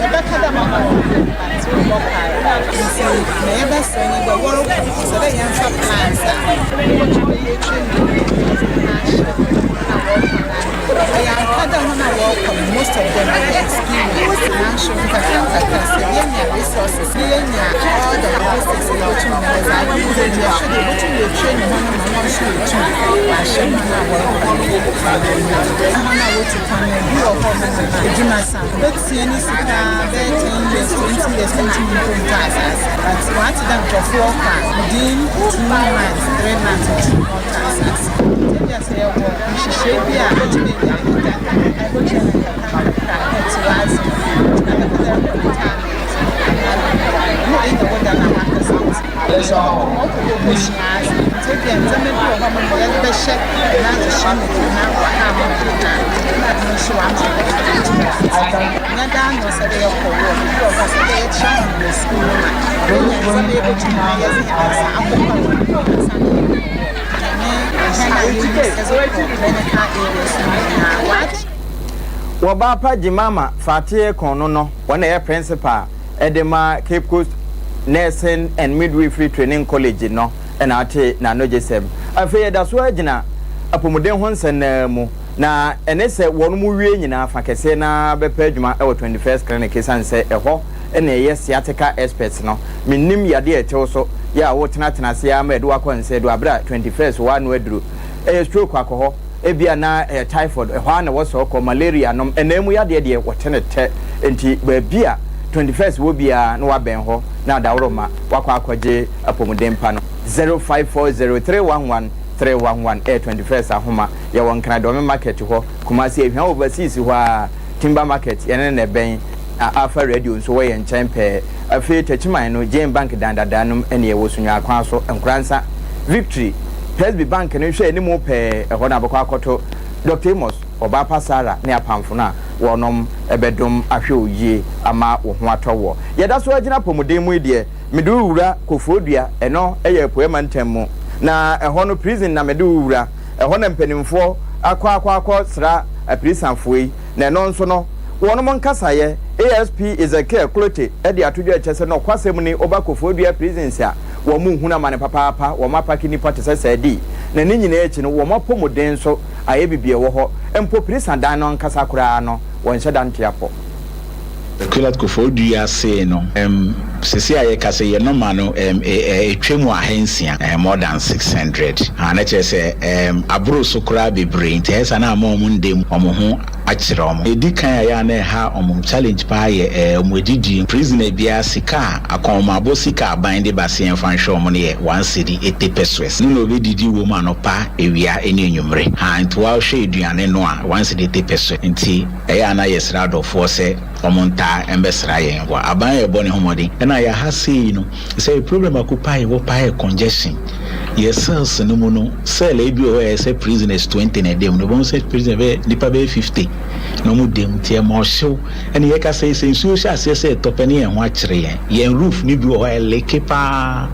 yɛbɛka dɛ mama wɔ but wɔbɔ paa ntsi ma yɛbɛserɛ nye dɛ wɔrokɔ no ɔsɛ dɛ yɛmfa plans a wɔbotum yetwa mu na ahyɛ hɔn a wɔrokɔ no ano. Ɔyɛ ampa dɛ hɔn a wɔrokɔ no most of them wɔyɛ experienced naaso nkakrankakra sɛ yenya resources na yenya all the logistics a yebotum na yɛdze ayɛ no dze yɛhwɛ dɛ yebotum yetrain hɔn ma hɔn so etum wɔahyɛ hɔn a wɔrokɔ no enyimnyam. Hɔn a wotu kwan no, bi wɔ hɔ no edwuma sa, obetsia ne sika ara bɛyɛ ten years, 20 years onntum mpo nntɔ asaase. But ɔatse dɛ nkorɔfo rokɔ a, within 2 months, 3 months otum ɔtɔ asaase. Ntsi ebia sɛ yɛwɔ nhyehyɛɛ bi a obotum enya ne dan a ebotua no nkakrankakra a etse w'adze na bɛka dɛ erokɔ retirement anaa biribi no, na enya wo dan a wankasa wo dze. Ma ɔkɔ do okosua adze ntsi ebia ndzɛmba bi wɔ hɔ a ma yɛdze bɛhyɛ hɛn adzesua mu na ɔaha ama hɛn a, na no so ɔama hɛn etum Nnyɛ daa na ɔsɛ dɛ yɛkɔ ward, bi wɔ hɔ a ɔsɛ dɛ yɛtra hɔn wɔ skuul no ma yenya ndzɛmba yebotum na yɛdze hɛn nsa akokwa hɔn ansaana yɛkɔ ward. Nye hɛn a yeyi yɛdze kɔ medical areas no nyinaa wɔakyɛ. Wɔbaapa Jemama Fateɛ Kɔno no, wɔn na ɛyɛ Principal de ma Cape Coast Nursing and Midwifery Training College no na ate n'anogyesɛm. Afei yɛda so ara gyina apɔmuden ho nsɛm no ara mu, na ɛne sɛ wɔn wie nyinaa fa kɛseɛ no ara bɛpɛ adwuma wɔ 21st Clinic esiane sɛ ɛhɔ na ɛyɛ sciatica experts no. Mennim yadeɛ a ɛtew so yɛ a wotenatena ase ara ma ɛde wo akɔ nsɛ do aberɛ a 21st w'ano aduru. Ɛyɛ stroke akɔ hɔ. Ebia na ɛyɛ typhoid, ɛhɔ ara na wɔsɔɔ kɔ, malaria nom, ɛnaa mu yadeɛ deɛ wɔte no tɛ, enti baabi a 21st wɔ biara na wabɛn hɔ na adaworoma wakɔ akɔgye apɔmuden pa no. 0540311311 ɛyɛ 21st ahoma, yɛwɔ Nkran Dɔme market hɔ, Kumasi Ahwia Overseas hɔ ara, Timber market yɛne no na ɛbɛn, na Alpha Radio nso wɔ yɛn nkyɛn pɛɛ. Afei Takyiman no, Jane Bank dan dadaa nom ɛne ɛwɔ Sunyani kwan so, Nkoransa, Victory, Presby Bank no nhwɛ anim pɛɛ, ɛhɔ na bɛkɔ akɔto Doctor Amos, Ɔbaapa Sarah ne apamfo no a wɔnom bɛdom ahwɛ wo yie ama wo ho atɔ woɔ. Yɛda so ara gyina apɔmuden mu yi deɛ, mede wo wura Kofoɔdua, ɛno yɛ Apueɛ mantam mu, na ɛhɔ no prison na mede wo wura, ɛhɔ na mpanimfoɔ akɔ akɔ akɔ sra apirisafoɔ yi, na ɛno nso no wɔnom nkasaeɛ, ASP Ezekiel Klote de ato dwa kyɛ sɛ nɔkwasɛm ni, woba Kofoɔdua prisons a, wɔn rehunu amane papaapa, wɔn apake nnipa te sɛ sardine, na ne nyinaa akyi no wɔn apɔmuden nso ayɛ biribi a ɛwɔ hɔ, mpo prisa dan no ankasa koraa no wɔnhyɛ da nte apɔ. Kulat Koforidua sei no, ɛm, sesei a yɛka sɛ yɛ nɔma no, ɛm, ɛ, ɛ, ɛtwa mu ahansia, ɛɛ, more than 600, ah, na kyerɛ sɛ, ɛm, aboro so koraa bebree, nti ɛyɛ saa na ama wɔn nda mu, wɔn ho akyerɛ wɔn. Nea ɛdi kan a ɛyɛ a na ɛha wɔn, challenge paa yɛ, ɛɛ, wɔn adidie. Prisoner biara sika a, akɔnhomabɔ sika a aban de ba sɛ yɛmfa nhwɛ wɔn no yɛ one cedi eighty pesewas. Ɛno na wɔbɛdidi wɔ mu anɔpa, awia ne anwummere. Ha, nti woahwɛ aduane no a, one cedi eighty pesewas. Nti ɛyɛ a na yɛsrɛ adɔfoɔ sɛ wɔntaa mmɛsra yɛn. Wɔ aban a ɛbɔ ne ho mmɔden. Ɛna yɛ ha sei no, sɛ problem baako paa a yɛwɔ paa yɛ congestion. Yɛ cells no mu no, cell a ebi wɔ hɔ a ɛyɛ sɛ prisoners 20 na ɛda mu no, wobɛhu sɛ prisoner bɛyɛ nnipa bɛyɛ 50 na wɔn da mu. Nti ɛma ɔhyew. Ɛna yɛka sɛ sɛ nsuo hyɛ aseɛ sɛ ɛtɔ pɛ ne yɛn ho akyere yɛn. Yɛn roof no bi wɔ hɔ a ɛleke paa.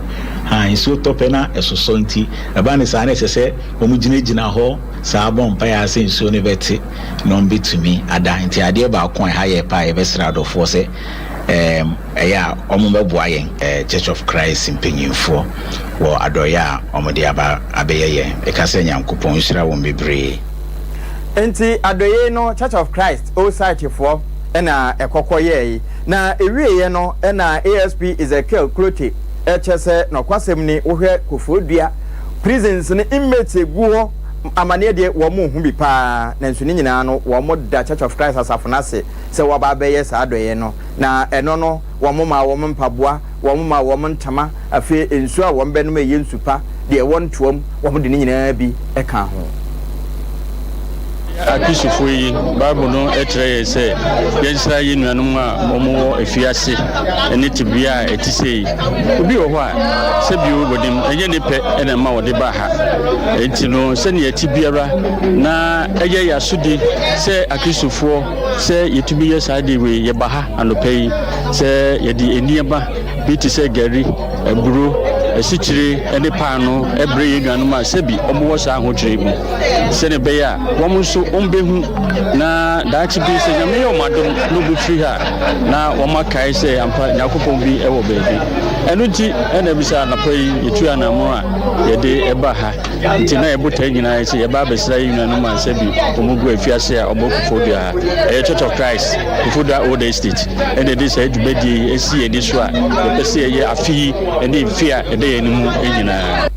Ha, nsuo tɔ pɛ na ɛsosɔ nti ɛba no saa na ɛsɛ sɛ wɔn gyinagyina hɔ saa bɔ mpaeɛ ara sɛ nsuo no bɛte na wɔn bɛtumi ada. Nti adeɛ baako a ɛha yɛn paa a yɛbɛsrɛ adɔfoɔ sɛ ɛɛm ɛyɛ a wɔn bɛboa yɛn Church of Christ mpanyinfoɔ wɔ adɔeɛ a wɔn de aba abɛyɛ yɛn. Meka sɛ Nyankopɔn nhyira wɔn bebree. Nti adɔeɛ no Church of Christ Old Site foɔ na ɛkɔkɔ yɛɛe. Na ɛwieɛ no na ASP Ezekiel Klote kyɛ sɛ nɔkwasɛm ni wohwɛ Koforidua prisons no inmates ɛgu hɔ amaneɛ deɛ wɔn hu bi paa nanso ne nyinaa no wɔn da Church of Christ asafo no ase sɛ wɔaba abɛyɛ saa adɔeɛ no na ɛno no wɔn maa wɔn mpaboa wɔn maa wɔn ntama afei nsuo a wɔn bɛnom a ɛyɛ nsu pa deɛ ɛwɔ ntoa mu wɔn de ne nyinaa bi kaa ho. Akristofo yi, Bible no kyerɛ yɛn sɛ yɛnsra yɛn nuanom a wɔwɔ afiase ne tebea a ɛte sei. Obi wɔ hɔ a, sɛbio wɔnim, ɛnyɛ ne pɛ na ɛma wɔde ba ha. Enti no, sɛnea ɛte biara, na ɛyɛ yɛn asodi sɛ Akristofoɔ sɛ yɛtumi yɛ saa ade wei. Yɛba ha anɔpa yi sɛ yɛde nneɛma bi te sɛ gari, aburo, asikyire ne paano brɛ yɛn nuanom a sɛbi wɔwɔ saa ahokyere yi mu. Sɛnea ɛbɛyɛ a wɔn nso wɔbɛhu na daakye bi sɛ Nyame yɛ wɔn adom na wɔbɛfiri ha a, na wɔakae sɛ ampa Nyankopɔn bi wɔ baabi. Ɛno nti ɛna bisa anɔpa yi yɛtu anammɔn a yɛde ba ha. Nti na yɛn botae nyinaa yɛ sɛ yɛba abɛsra yɛn nuanom a sɛbi wɔn gu afiase a wɔwɔ Koforidua ha. Ɛyɛ Church of Christ, Koforidua Old Estate ɛna ɛde saa dwumadie yi asi yɛn ani so a yɛpɛ sɛ yɛyɛ afe yi ne mfe a ɛda yɛn anim nyinaa.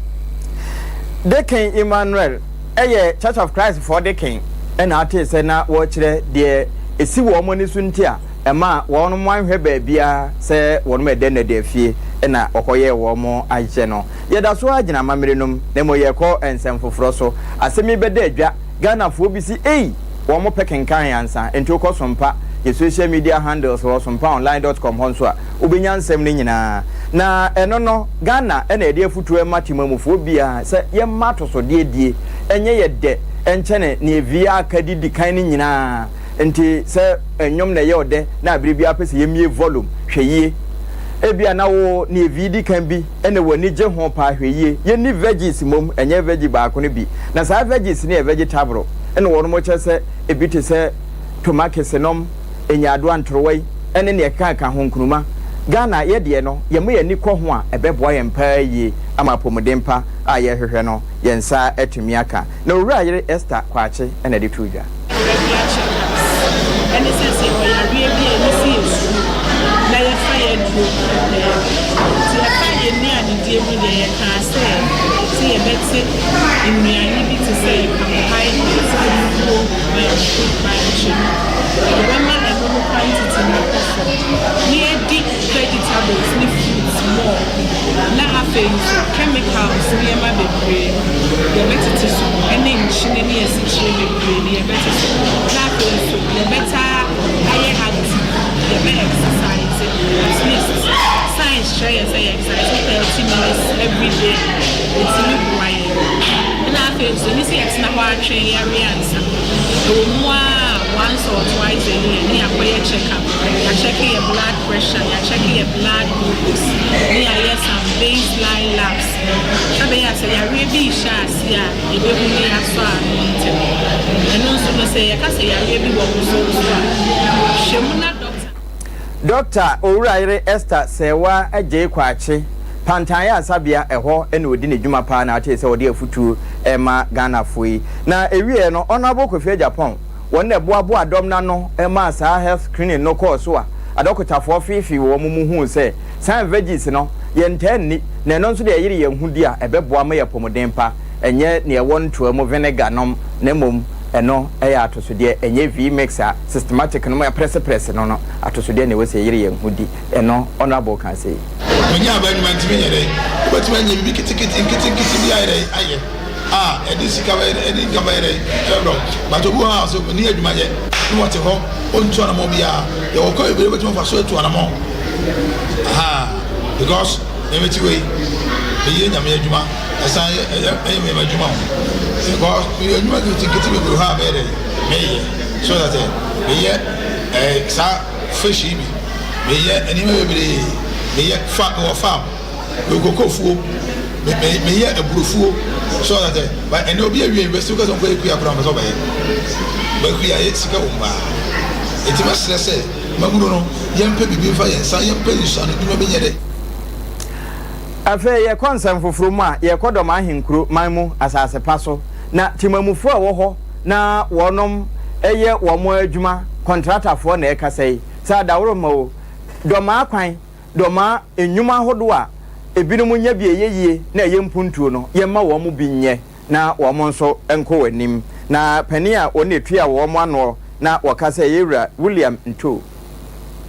Deacon Emmanuel yɛ Church of Christ foɔ deacon na atee sɛ na wɔrekyerɛ deɛ ɛsi wɔn ani so nti a ɛmaa wɔn anhwɛ baabiara sɛ wɔn ɛdɛ nnɛdɛafie na wɔkɔyɛɛ wɔn ahyɛ no. Yɛda so ara gyina amammerɛ no mu na mmom yɛrekɔ nsɛm foforɔ so. Asɛm yi bɛda adwa, Ghanafoɔ bi se ei! Wɔn pɛ kenkan ansa, enti wokɔ Sompa, yɛ social media handles wɔ sompaonline dot com hɔ nso a, wobɛnya nsɛm no nyinaa. Na ɛno no, Ghana na yɛde afutuo rema temamufoɔ biara sɛ yɛmma atosodeɛ die nyɛ yɛ dɛ nkyɛne nea vi a aka de di kan no nyinaa. Nti sɛ nnwom na ɛyɛ wo dɛ na bere biara wopɛ sɛ yɛmmue volume, hwɛ yie. Ebia na wo nea vi di kan bi na w'ani gye ho paa, hwɛ yie. Yɛnni veggies mmom, ɛnyɛ veggie baako no bi. Na saa veggies no yɛ vegetable na wɔnom kyerɛ sɛ ebi te sɛ tomakese nom, nyaadoa, ntorowa yi ne nea ɛkeka ho, nkruma. Ghana yɛ deɛ no, yɛma yɛn ani kɔ ho a, ɛbɛboa yɛn paa yie ama apɔmuden pa a yɛrehwehwɛ no, yɛn nsa atumi aka. Na Owura yere Esther Kwakye na ɛde too dwa. Regular check-ups, ɛne sɛ sɛ yɛwɔ yareɛ bi a ɛni sɛ yɛsuro na yɛfa yɛn aduro pɛpɛɛpɛ. Nti ɛfa yɛn nnuanedie ho deɛ yɛkaa sɛ sɛ yɛbɛte nnuane bi te sɛ carbohydrates, fufuo, banku, bankye no, yɛbɛma ɛno no quantity no akɔ fam na yɛadi vegetables ne fruits more na afei nso chemicals nneɛma bebree no yɛbɛtete so ne nkyene ne asikyire bebree no yɛbɛte so na afei nso yɛbɛtaa ayɛ active, yɛbɛ exercise at least science kyerɛ yɛn sɛ yɛ exercise 30 minutes every day a ɛtumi boa yɛn. Ɛna afei nso ɛni sɛ yɛtena hɔ atwɛn yareɛ ansa. Ɛwɔ mu ara a. once or twice a year ne yɛakɔyɛ check up, yɛakyɛke yɛ blood pressure, yɛakyɛke yɛ blood glucose, ne yɛayɛ some baseline labs sɛ ɛbɛyɛ a sɛ yareɛ bi rehyɛ aseɛ a yɛbɛhu na yɛasɔ ano ntɛm. Ɛno nso no sɛ yɛka sɛ yareɛ bi wɔ wo so nso a, hwɛ mu na dɔkta. Dɔkta Owurayere Esther Serwaa Adjei Kwakye, Pantan Ayaresabea, ɛhɔ na ɔdi ne dwuma paa na atee sɛ ɔde afutuo rema Ghanafoɔ yi. Na ɛwieɛ no, Honourable Kofi Agyapong, wɔn na ɛboaboaa dɔm no ano maa saa health screening no kɔɔ so a adɔkotafoɔ feefee wɔn mu huu sɛ saa veggies no yɛntaa nni na ɛno nso deɛ ɛyere yɛn ho di a ɛbɛboa ma yɛ apɔmuden pa, ɛnyɛ nea ɛwɔ ntoa mu vinegar nom na mmom ɛno yɛ atosodeɛ, ɛnyɛ V-mix a systematic no mu yɛaprɛseprɛse no no atosodeɛ na ɛwɔ sɛ yɛyere yɛn ho di, ɛno Honourable kaa sei. Mennya aba nnwuma nti menyɛ dɛn? Wobɛtumi anya biribi ketekete nketenkete bi ayɛ dɛn ayɛ a ɛde sika bɛyɛ dɛn ɛde income bɛyɛ dɛn ɛbɛbrɛ wo but obi wɔ hɔ a ɔsɛ ɔnni adwuma yɛ na ɔte hɔ ɔntu anamɔn biara yɛwɔ kwan bebree wobɛtumi afa so atu anamɔn ahaa because me mete wei meyɛ nyame adwuma ɛsan yɛ ɛyɛ ɛyɛ me adwuma ho because meyɛ adwuma nketenkete bebree hɔ a meyɛ dɛn meyɛ so that meyɛ ɛɛ saa fish yi bi meyɛ nneɛma bebree meyɛ fa mewɔ farm mewɔ koko fuo me me meyɛ aburo fuo so that but ɛnɛ obi awie university wokasa nkɔ yɛ kuya koraa mpɛ sɛ ɔbɛyɛ bɛkuya yɛ sika wɔ mu paa eti mɛsrɛ sɛ maburo no yɛmpɛ biribi mfa yɛn nsa yɛmpɛ nsuano adwuma bi nyɛ dɛ. Afei yɛkɔ nsɛm foforo mu a, yɛkɔ Dɔm Ahenkuro man mu asase pa so, na Temamufoɔ a ɛwɔ hɔ na wɔnom yɛ wɔn adwuma, kɔntratafoɔ na ɛrekasa yi, sɛ adaworoma o, Dɔmaa kwan, Dɔmaa nnwuma ahodoɔ a ebinom nya bi a ɛyɛ yie na ɛyɛ mpuntuo no, yɛmma wɔn bi nyɛ na wɔn nso nkɔ wɔn anim. Na panin a wɔn na ɛtua wɔn anoɔ na wɔkasa yi, Yɛwura William Ntoo.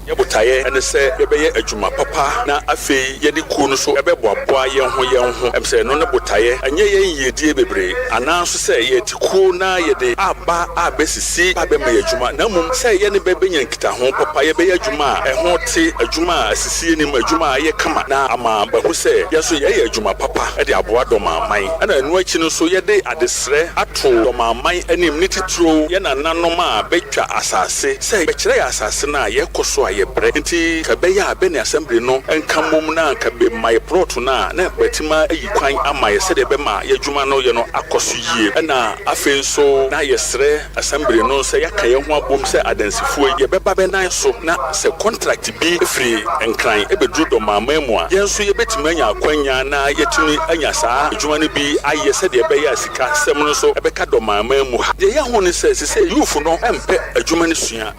Yɛn botaeɛ ne sɛ yɛbɛyɛ adwuma papa na afei yɛde kuo no so bɛboaboa yɛn ho yɛn ho. Ɛm sɛ ɛno ne botaeɛ, ɛnyɛ yɛn yiedie bebree anaa nso sɛ yɛte kuo na yɛde aba abɛsisi ba bɛma yɛn adwuma na mmom sɛ yɛne bɛ bɛnya nkitaho papa, yɛbɛyɛ adwuma a ɛho te, adwuma a asisie nnim, adwuma a ɛyɛ kama na ama bɛahu sɛ yɛn nso yɛyɛ adwuma papa de aboa dɔm aman. Ɛna ɛno akyi no nso yɛde adesrɛ ato dɔm aman anim ne titiriw yɛn nananom a bɛtwa asase Sɛ bɛkyerɛ yɛ asase no a, yɛkɔ so a yɛbrɛ. Nti ka ɛbɛyɛ a bɛ ne asɛmbli no nka mmom na anka bɛma yɛ plɔt no a, na bɛatim ayi kwan ama yɛ sɛdeɛ ɛbɛma yɛ adwuma no yɛ no akɔ so yie. Ɛna afei nso na yɛsrɛ asɛmbli no sɛ yɛaka yɛ ho abom sɛ adansifoɔ yi, yɛbɛba bɛ nan so na sɛ kɔntrakte bi firi Nkran bɛduru Dɔmaaman mu a, yɛn nso yɛbɛtumi anya akwanya na yɛatumi anya saa adwuma no bi ayɛ sɛdeɛ ɛbɛyɛ a sika sɛm no nso bɛka Dɔmaaman mu ha. Deɛ ɛyɛ hu ne sɛ sesei youth no mpɛ adwuma no sua.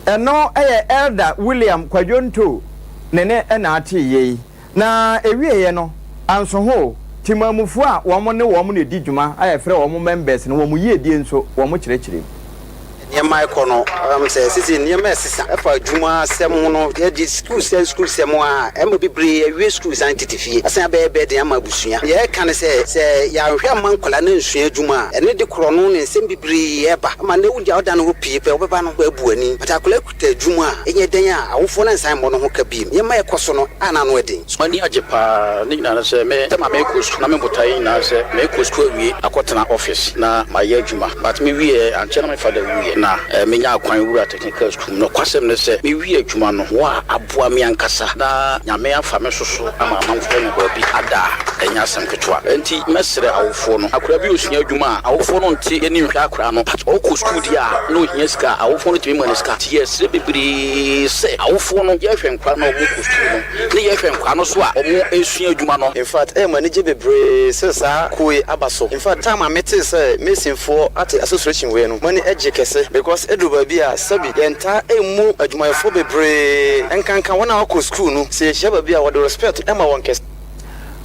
Ɛno yɛ Elder William Kwadwo Ntoo ne ne na atee yei. Na ɛwieɛ no, Ansohoo, Temanmufoɔ a wɔn ne wɔn na ɛdi dwuma a yɛfrɛ wɔn members no, wɔn yiedie nso wɔn kyerɛkyerɛ mu. Nneɛma rekɔ no, ɛwom sɛ sisi nneɛma resesa ɛfa adwuma asɛm ho no, yɛde sukuu sɛ sukuu sɛm a, ɛma bebree awie sukuu san tete fie, asan abɛyɛ burden ama abusua. Deɛ ɛreka ne sɛ, sɛ yɛanhwɛ amma nkwadaa no ansua adwuma a, ɛno de korɔno ne nsɛm bebree ɛba. Ama nnɛ wogya wo dan hɔ pie pɛ, wobɛba no abu w'ani. But akwadaa kuta adwuma a, ɛnyɛ dɛn a, awofoɔ no nsan mmɔ no ho ka bio. Nneɛma a ɛkɔ so no a na ano yɛ den. M'ani agye paa. Ne nyinaa ne sɛ me time a merekɔ sukuu na me botaeɛ nyinaa ne sɛ merekɔ sukuu awie akɔtena office na mayɛ adwuma but me wieɛ ankyɛ na me father wuiɛ na me nyaa kwan wuraa technical school mu. Nokwasɛm ne sɛ me wie adwuma no boa a aboa me ankasa na Nyame afa me so so ama amanfoɔ anya baabi ada a ɛnyɛ asɛm ketewa. Ɛnti mɛsrɛ awofoɔ no akwadaa bi ɔsua adwuma a awofoɔ no nte ani nhwɛ akwadaa no but ɔkɔ sukuu deɛ a na ɔhia sika a awofoɔ no tumi ma no sika. Nti yɛsrɛ bebree sɛ awofoɔ no yɛhwɛ nkwadaa no a wɔkɔ sukuu no. Ne yɛhwɛ nkwaa no so a ɔmo resua adwuma no. In fact ɛyɛ mo anigye bebree sɛ saa kuo yi aba so. In fact time a me tee sɛ Mason foɔ ate association wei no m'ani gye kɛse because ɛduru baabi a sɛbi yɛntaa mmu adwumayɛfoɔ bebree nkanka wɔn a wɔakɔ school no sɛ yɛhyia baabi a wɔde respect ma wɔn kɛse.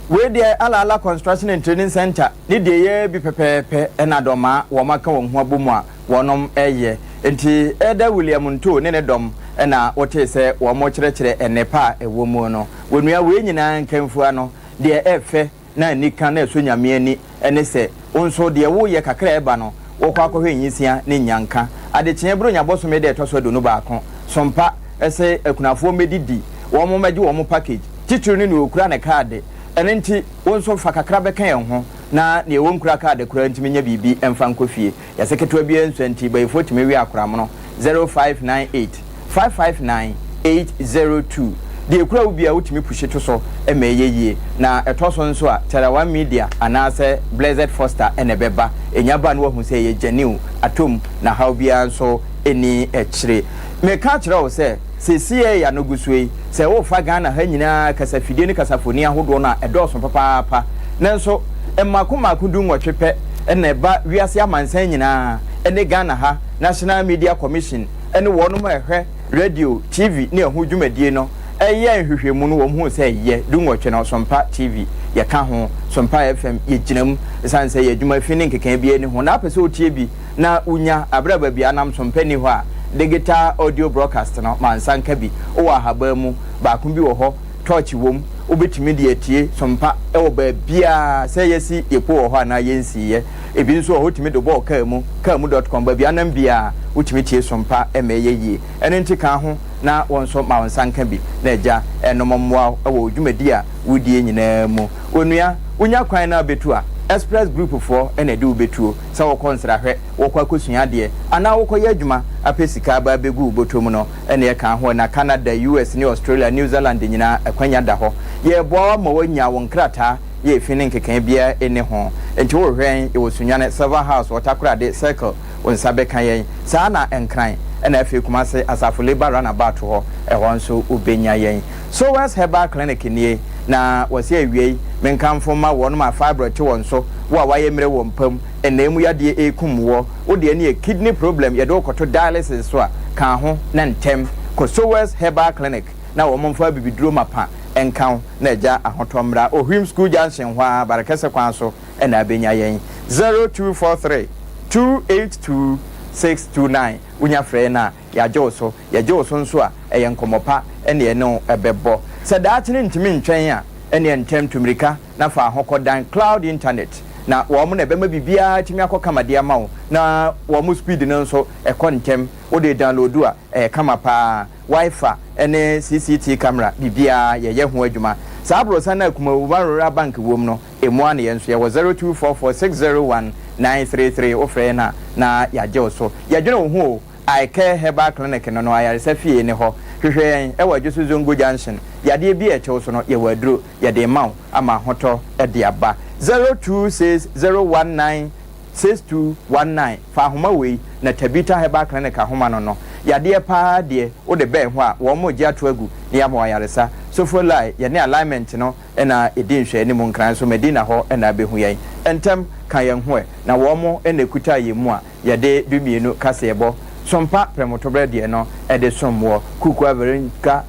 Wei deɛ Ala Ala Construction and Training Centre ne deɛ yɛ bi pɛpɛɛpɛ na dɔmaa wɔn aka wɔn ho abɔ mu a wɔnom yɛ. Enti Elder William Ntoo ne ne dɔm na wotee sɛ wɔrekyerɛkyerɛ nnepa a ɛwɔ mu no. Onua, wei nyinaa nkamfua no, deɛ ɛfɛ na anika na ɛsɔ Nyame ani ne sɛ wo nso deɛ woreyɛ kakra a ɛba no, wokɔ akɔhwɛ nyisia ne nnyanka. Adekyeɛ Buronya bosome da ɛtɔ so 21, Sompa se akunafoɔ mmɛdidi, wɔn mmɛgye wɔn package, titiriw ne nea ɔkura ne kaade. Ɛno nti wo nso fa kakra bɛka yɛn ho. na nea ɛwɔ nkura kaade koraa ntumi nyɛ biribi mfa nkɔ fie. Yɛse ketewa biara nsua nti bayifoɔ tumi we akoramono. 0598 559 802 Deɛ ɛkura wo biara wotumi pushi to so ma ɛyɛ yie. Na ɛtɔ so nso a Terawan Media anaasɛ Blessed Foster na ɛbɛba. Ɛnya ba a na wahu sɛ ɛyɛ genuine, atɔ mu, na haw biara nso nni akyire. Meka akyerɛ wo sɛ seesei a ano gu so yi, sɛ worefa Ghana ha nyinaa kasafidie ne kasafoni ahodoɔ no a, ɛdɔɔso papaapa. Nanso mmaako mmaako dunwɔtwe pɛ na ɛba wiase amansan nyinaa ne Ghana ha National Media Commission ne wɔnom a ɛhwɛ radio, TV ne ɛho dwumadie no yɛɛ nhwehwɛmu no wɔn huu sɛ yɛ dunwɔtwe no Sompa TV yɛka ho, Sompa FM yɛgyina mu ɛsiane sɛ yɛ adwuma fi ne nkekae biara nni ho na apɛ sɛ wotie bi na wonya aberɛ a baabi a nam Sompa nni hɔ a digital audio broadcast no ma nsa nka bi wowɔ ahaban mu baako bi wɔ hɔ torch wom wobɛtumi de atie Sompa wɔ baabiara sɛ yɛasi yɛpo wɔ hɔ anaa yɛnsiiɛ ebi nso wɔ hɔ wotumi de bɔɔ kaa mu kaa mu dot com baabi anam biara wotumi tie Sompa ma ɛyɛ yie ɛno nti ka ho na wo nso ma wo nsa nka bi na agya nom mmoa wo wɔ wo dwumadi a wodie nyinaa mu. Onua, wonya kwan na wobɛtu a, Express Group foɔ na ɛde wo bɛtuo, sɛ wokɔ nsrahwɛ, wokɔ akɔsua adeɛ, anaa wokɔyɛ adwuma apɛ sika aba abɛgu wo bɔtɔ mu no, ɛneɛ ka ho. Na Canada, US ne Australia, New Zealand nyinaa akwanya da hɔ. Yɛreboa wo ama woanya wo nkrataa yɛ efi ne nkekae biara nni ho. Nti wohwehwɛ yɛn, yɛwɔ Sunyani, Silver House wɔ Takoradi Circle, wo nsa bɛka yɛn. Saa na Nkran ɛna afei Kumase Asafo Labour Runabout hɔ, ɛhɔ nso wobɛnya yɛn. Sowers Herbal Clinic nie, na wɔse awiei menkamfo mma wɔnom a fibroid te wɔn so, wo a wayɛ mmerɛ wɔ mpa mu, ɛnaa mu yadeɛ ɛrekum woɔ, wo deɛ ne yɛ kidney problem yɛde wo kɔto dialysis so a, ka ho na ntɛm kɔ Sowers Herbal Clinic na wɔn mfa abibiduro mapa nka wo na agya ahotɔ mmra. Ohwim School Junction hɔ ara, Barekɛse kwan so na abɛnya yɛn. 0243 282 629 Wonya frɛ yɛn a, yɛagye wo so. Yɛgye wo so nso a, ɛyɛ nkɔmmɔ pa na yɛne wo bɛbɔ. Sɛ daakye no ntumi ntwɛn a, ɛnneɛ ntɛm tu mmirika na fa ho kɔdan cloud internet, na wɔn na ɛbɛma biribiara atumi akɔ kama de ama wo, na wɔn speed no nso ɛkɔ ntɛm. Wode download a, ɛyɛ kama pa ara. Wi-Fi ne CCT camera, biribiara yɛyɛ ho adwuma. Saa aborosan no a Kumawuba Rural Bank wom no, emu ara na yɛn nso yɛwɔ 0244 601 933. Wofrɛ yɛn a, na yɛagye wo so. Yɛdwene wo ho o! I Care Herbal Clinic no no ayaresa fie ne hɔ. Hwehwɛ yɛn wɔ Adwoso Zongo Junction. Yadeɛ bi a ɛkyɛ wo so no, yɛwɔ aduro yɛde rema wo ama ahotɔ de aba. 026019 6219 Fa ahoma wei na Tabitha Herbal Clinic ahoma no no. Yadeɛ paa deɛ wode bɛn hɔ a, wɔn regye ato agu na yɛama wo ayaresa. Sofolai, yɛne Alignment no na ɛdi nhwɛanim. Nkran nso, Medina hɔ na abɛhu yɛn. Ntɛm, ka yɛn ho ɛ, na wɔn na ɛkuta yɛn mu a yɛde dumienu kaseɛbɔ sompa prɛmotoberɛ deɛ no de som woɔ. Kukua Veronica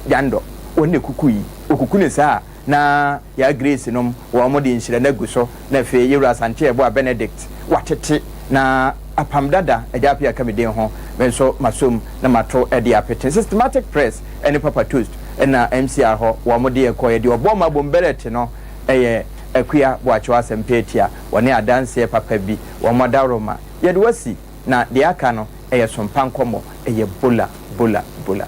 Yandɔ, wɔn na ɛkuku yi. Wɔkuku no saa a, na Yaa Grace nom wɔn de nhyira no agu so, na afei Yɛwura Asante Yeboah Benedict watete, na Apam Dada Agya Appiah ka me din ho, me nso masom na mato de apete. Systematic Press ne Papa Toast na MCR hɔ wɔn de yɛ kɔeɛ. Deɛ ɔbɔɔ m'abom bɛrɛte no yɛ Akua Boakyewa Asɛmpaatia, wɔne adanseɛ papa bi, wɔn adaworoma. Yɛde wo asi, na deɛ aka no yɛ sompa nkɔmmɔ, ɛyɛ bola, bola, bola.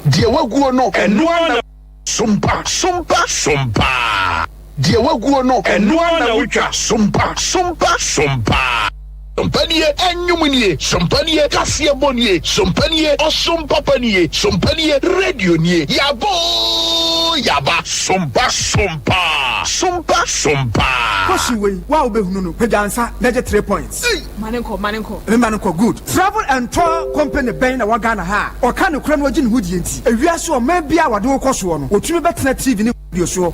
Deɛ waguo no, ɛno ara na. Sompa, sompa, sompa. Deɛ waguo no, ɛno ara na wotwa. Sompa, sompa, sompa. Sompa nie, ɛnwom nie. Sompa nie, kaseɛbɔ nie. Sompa nie, ɔsom papa nie. Sompa nie, radio nie. Yaba oo, yaba. Sompa, sompa, sompa, sompa. Question wei, wo a wobɛhunu no, pagya nsa na gye 3 points. Ei! Ma no nkɔ, ma no nkɔ. Me ma no nkɔ, good. Travel and tour company bɛn na ɛwɔ Ghana ha a ɔka nokorɛ na ɔgye ne ho die nti, ewiase ɔman biara a wɔde wo kɔ soɔ no, wɔtumi bɛtena TV ne radio soɔ?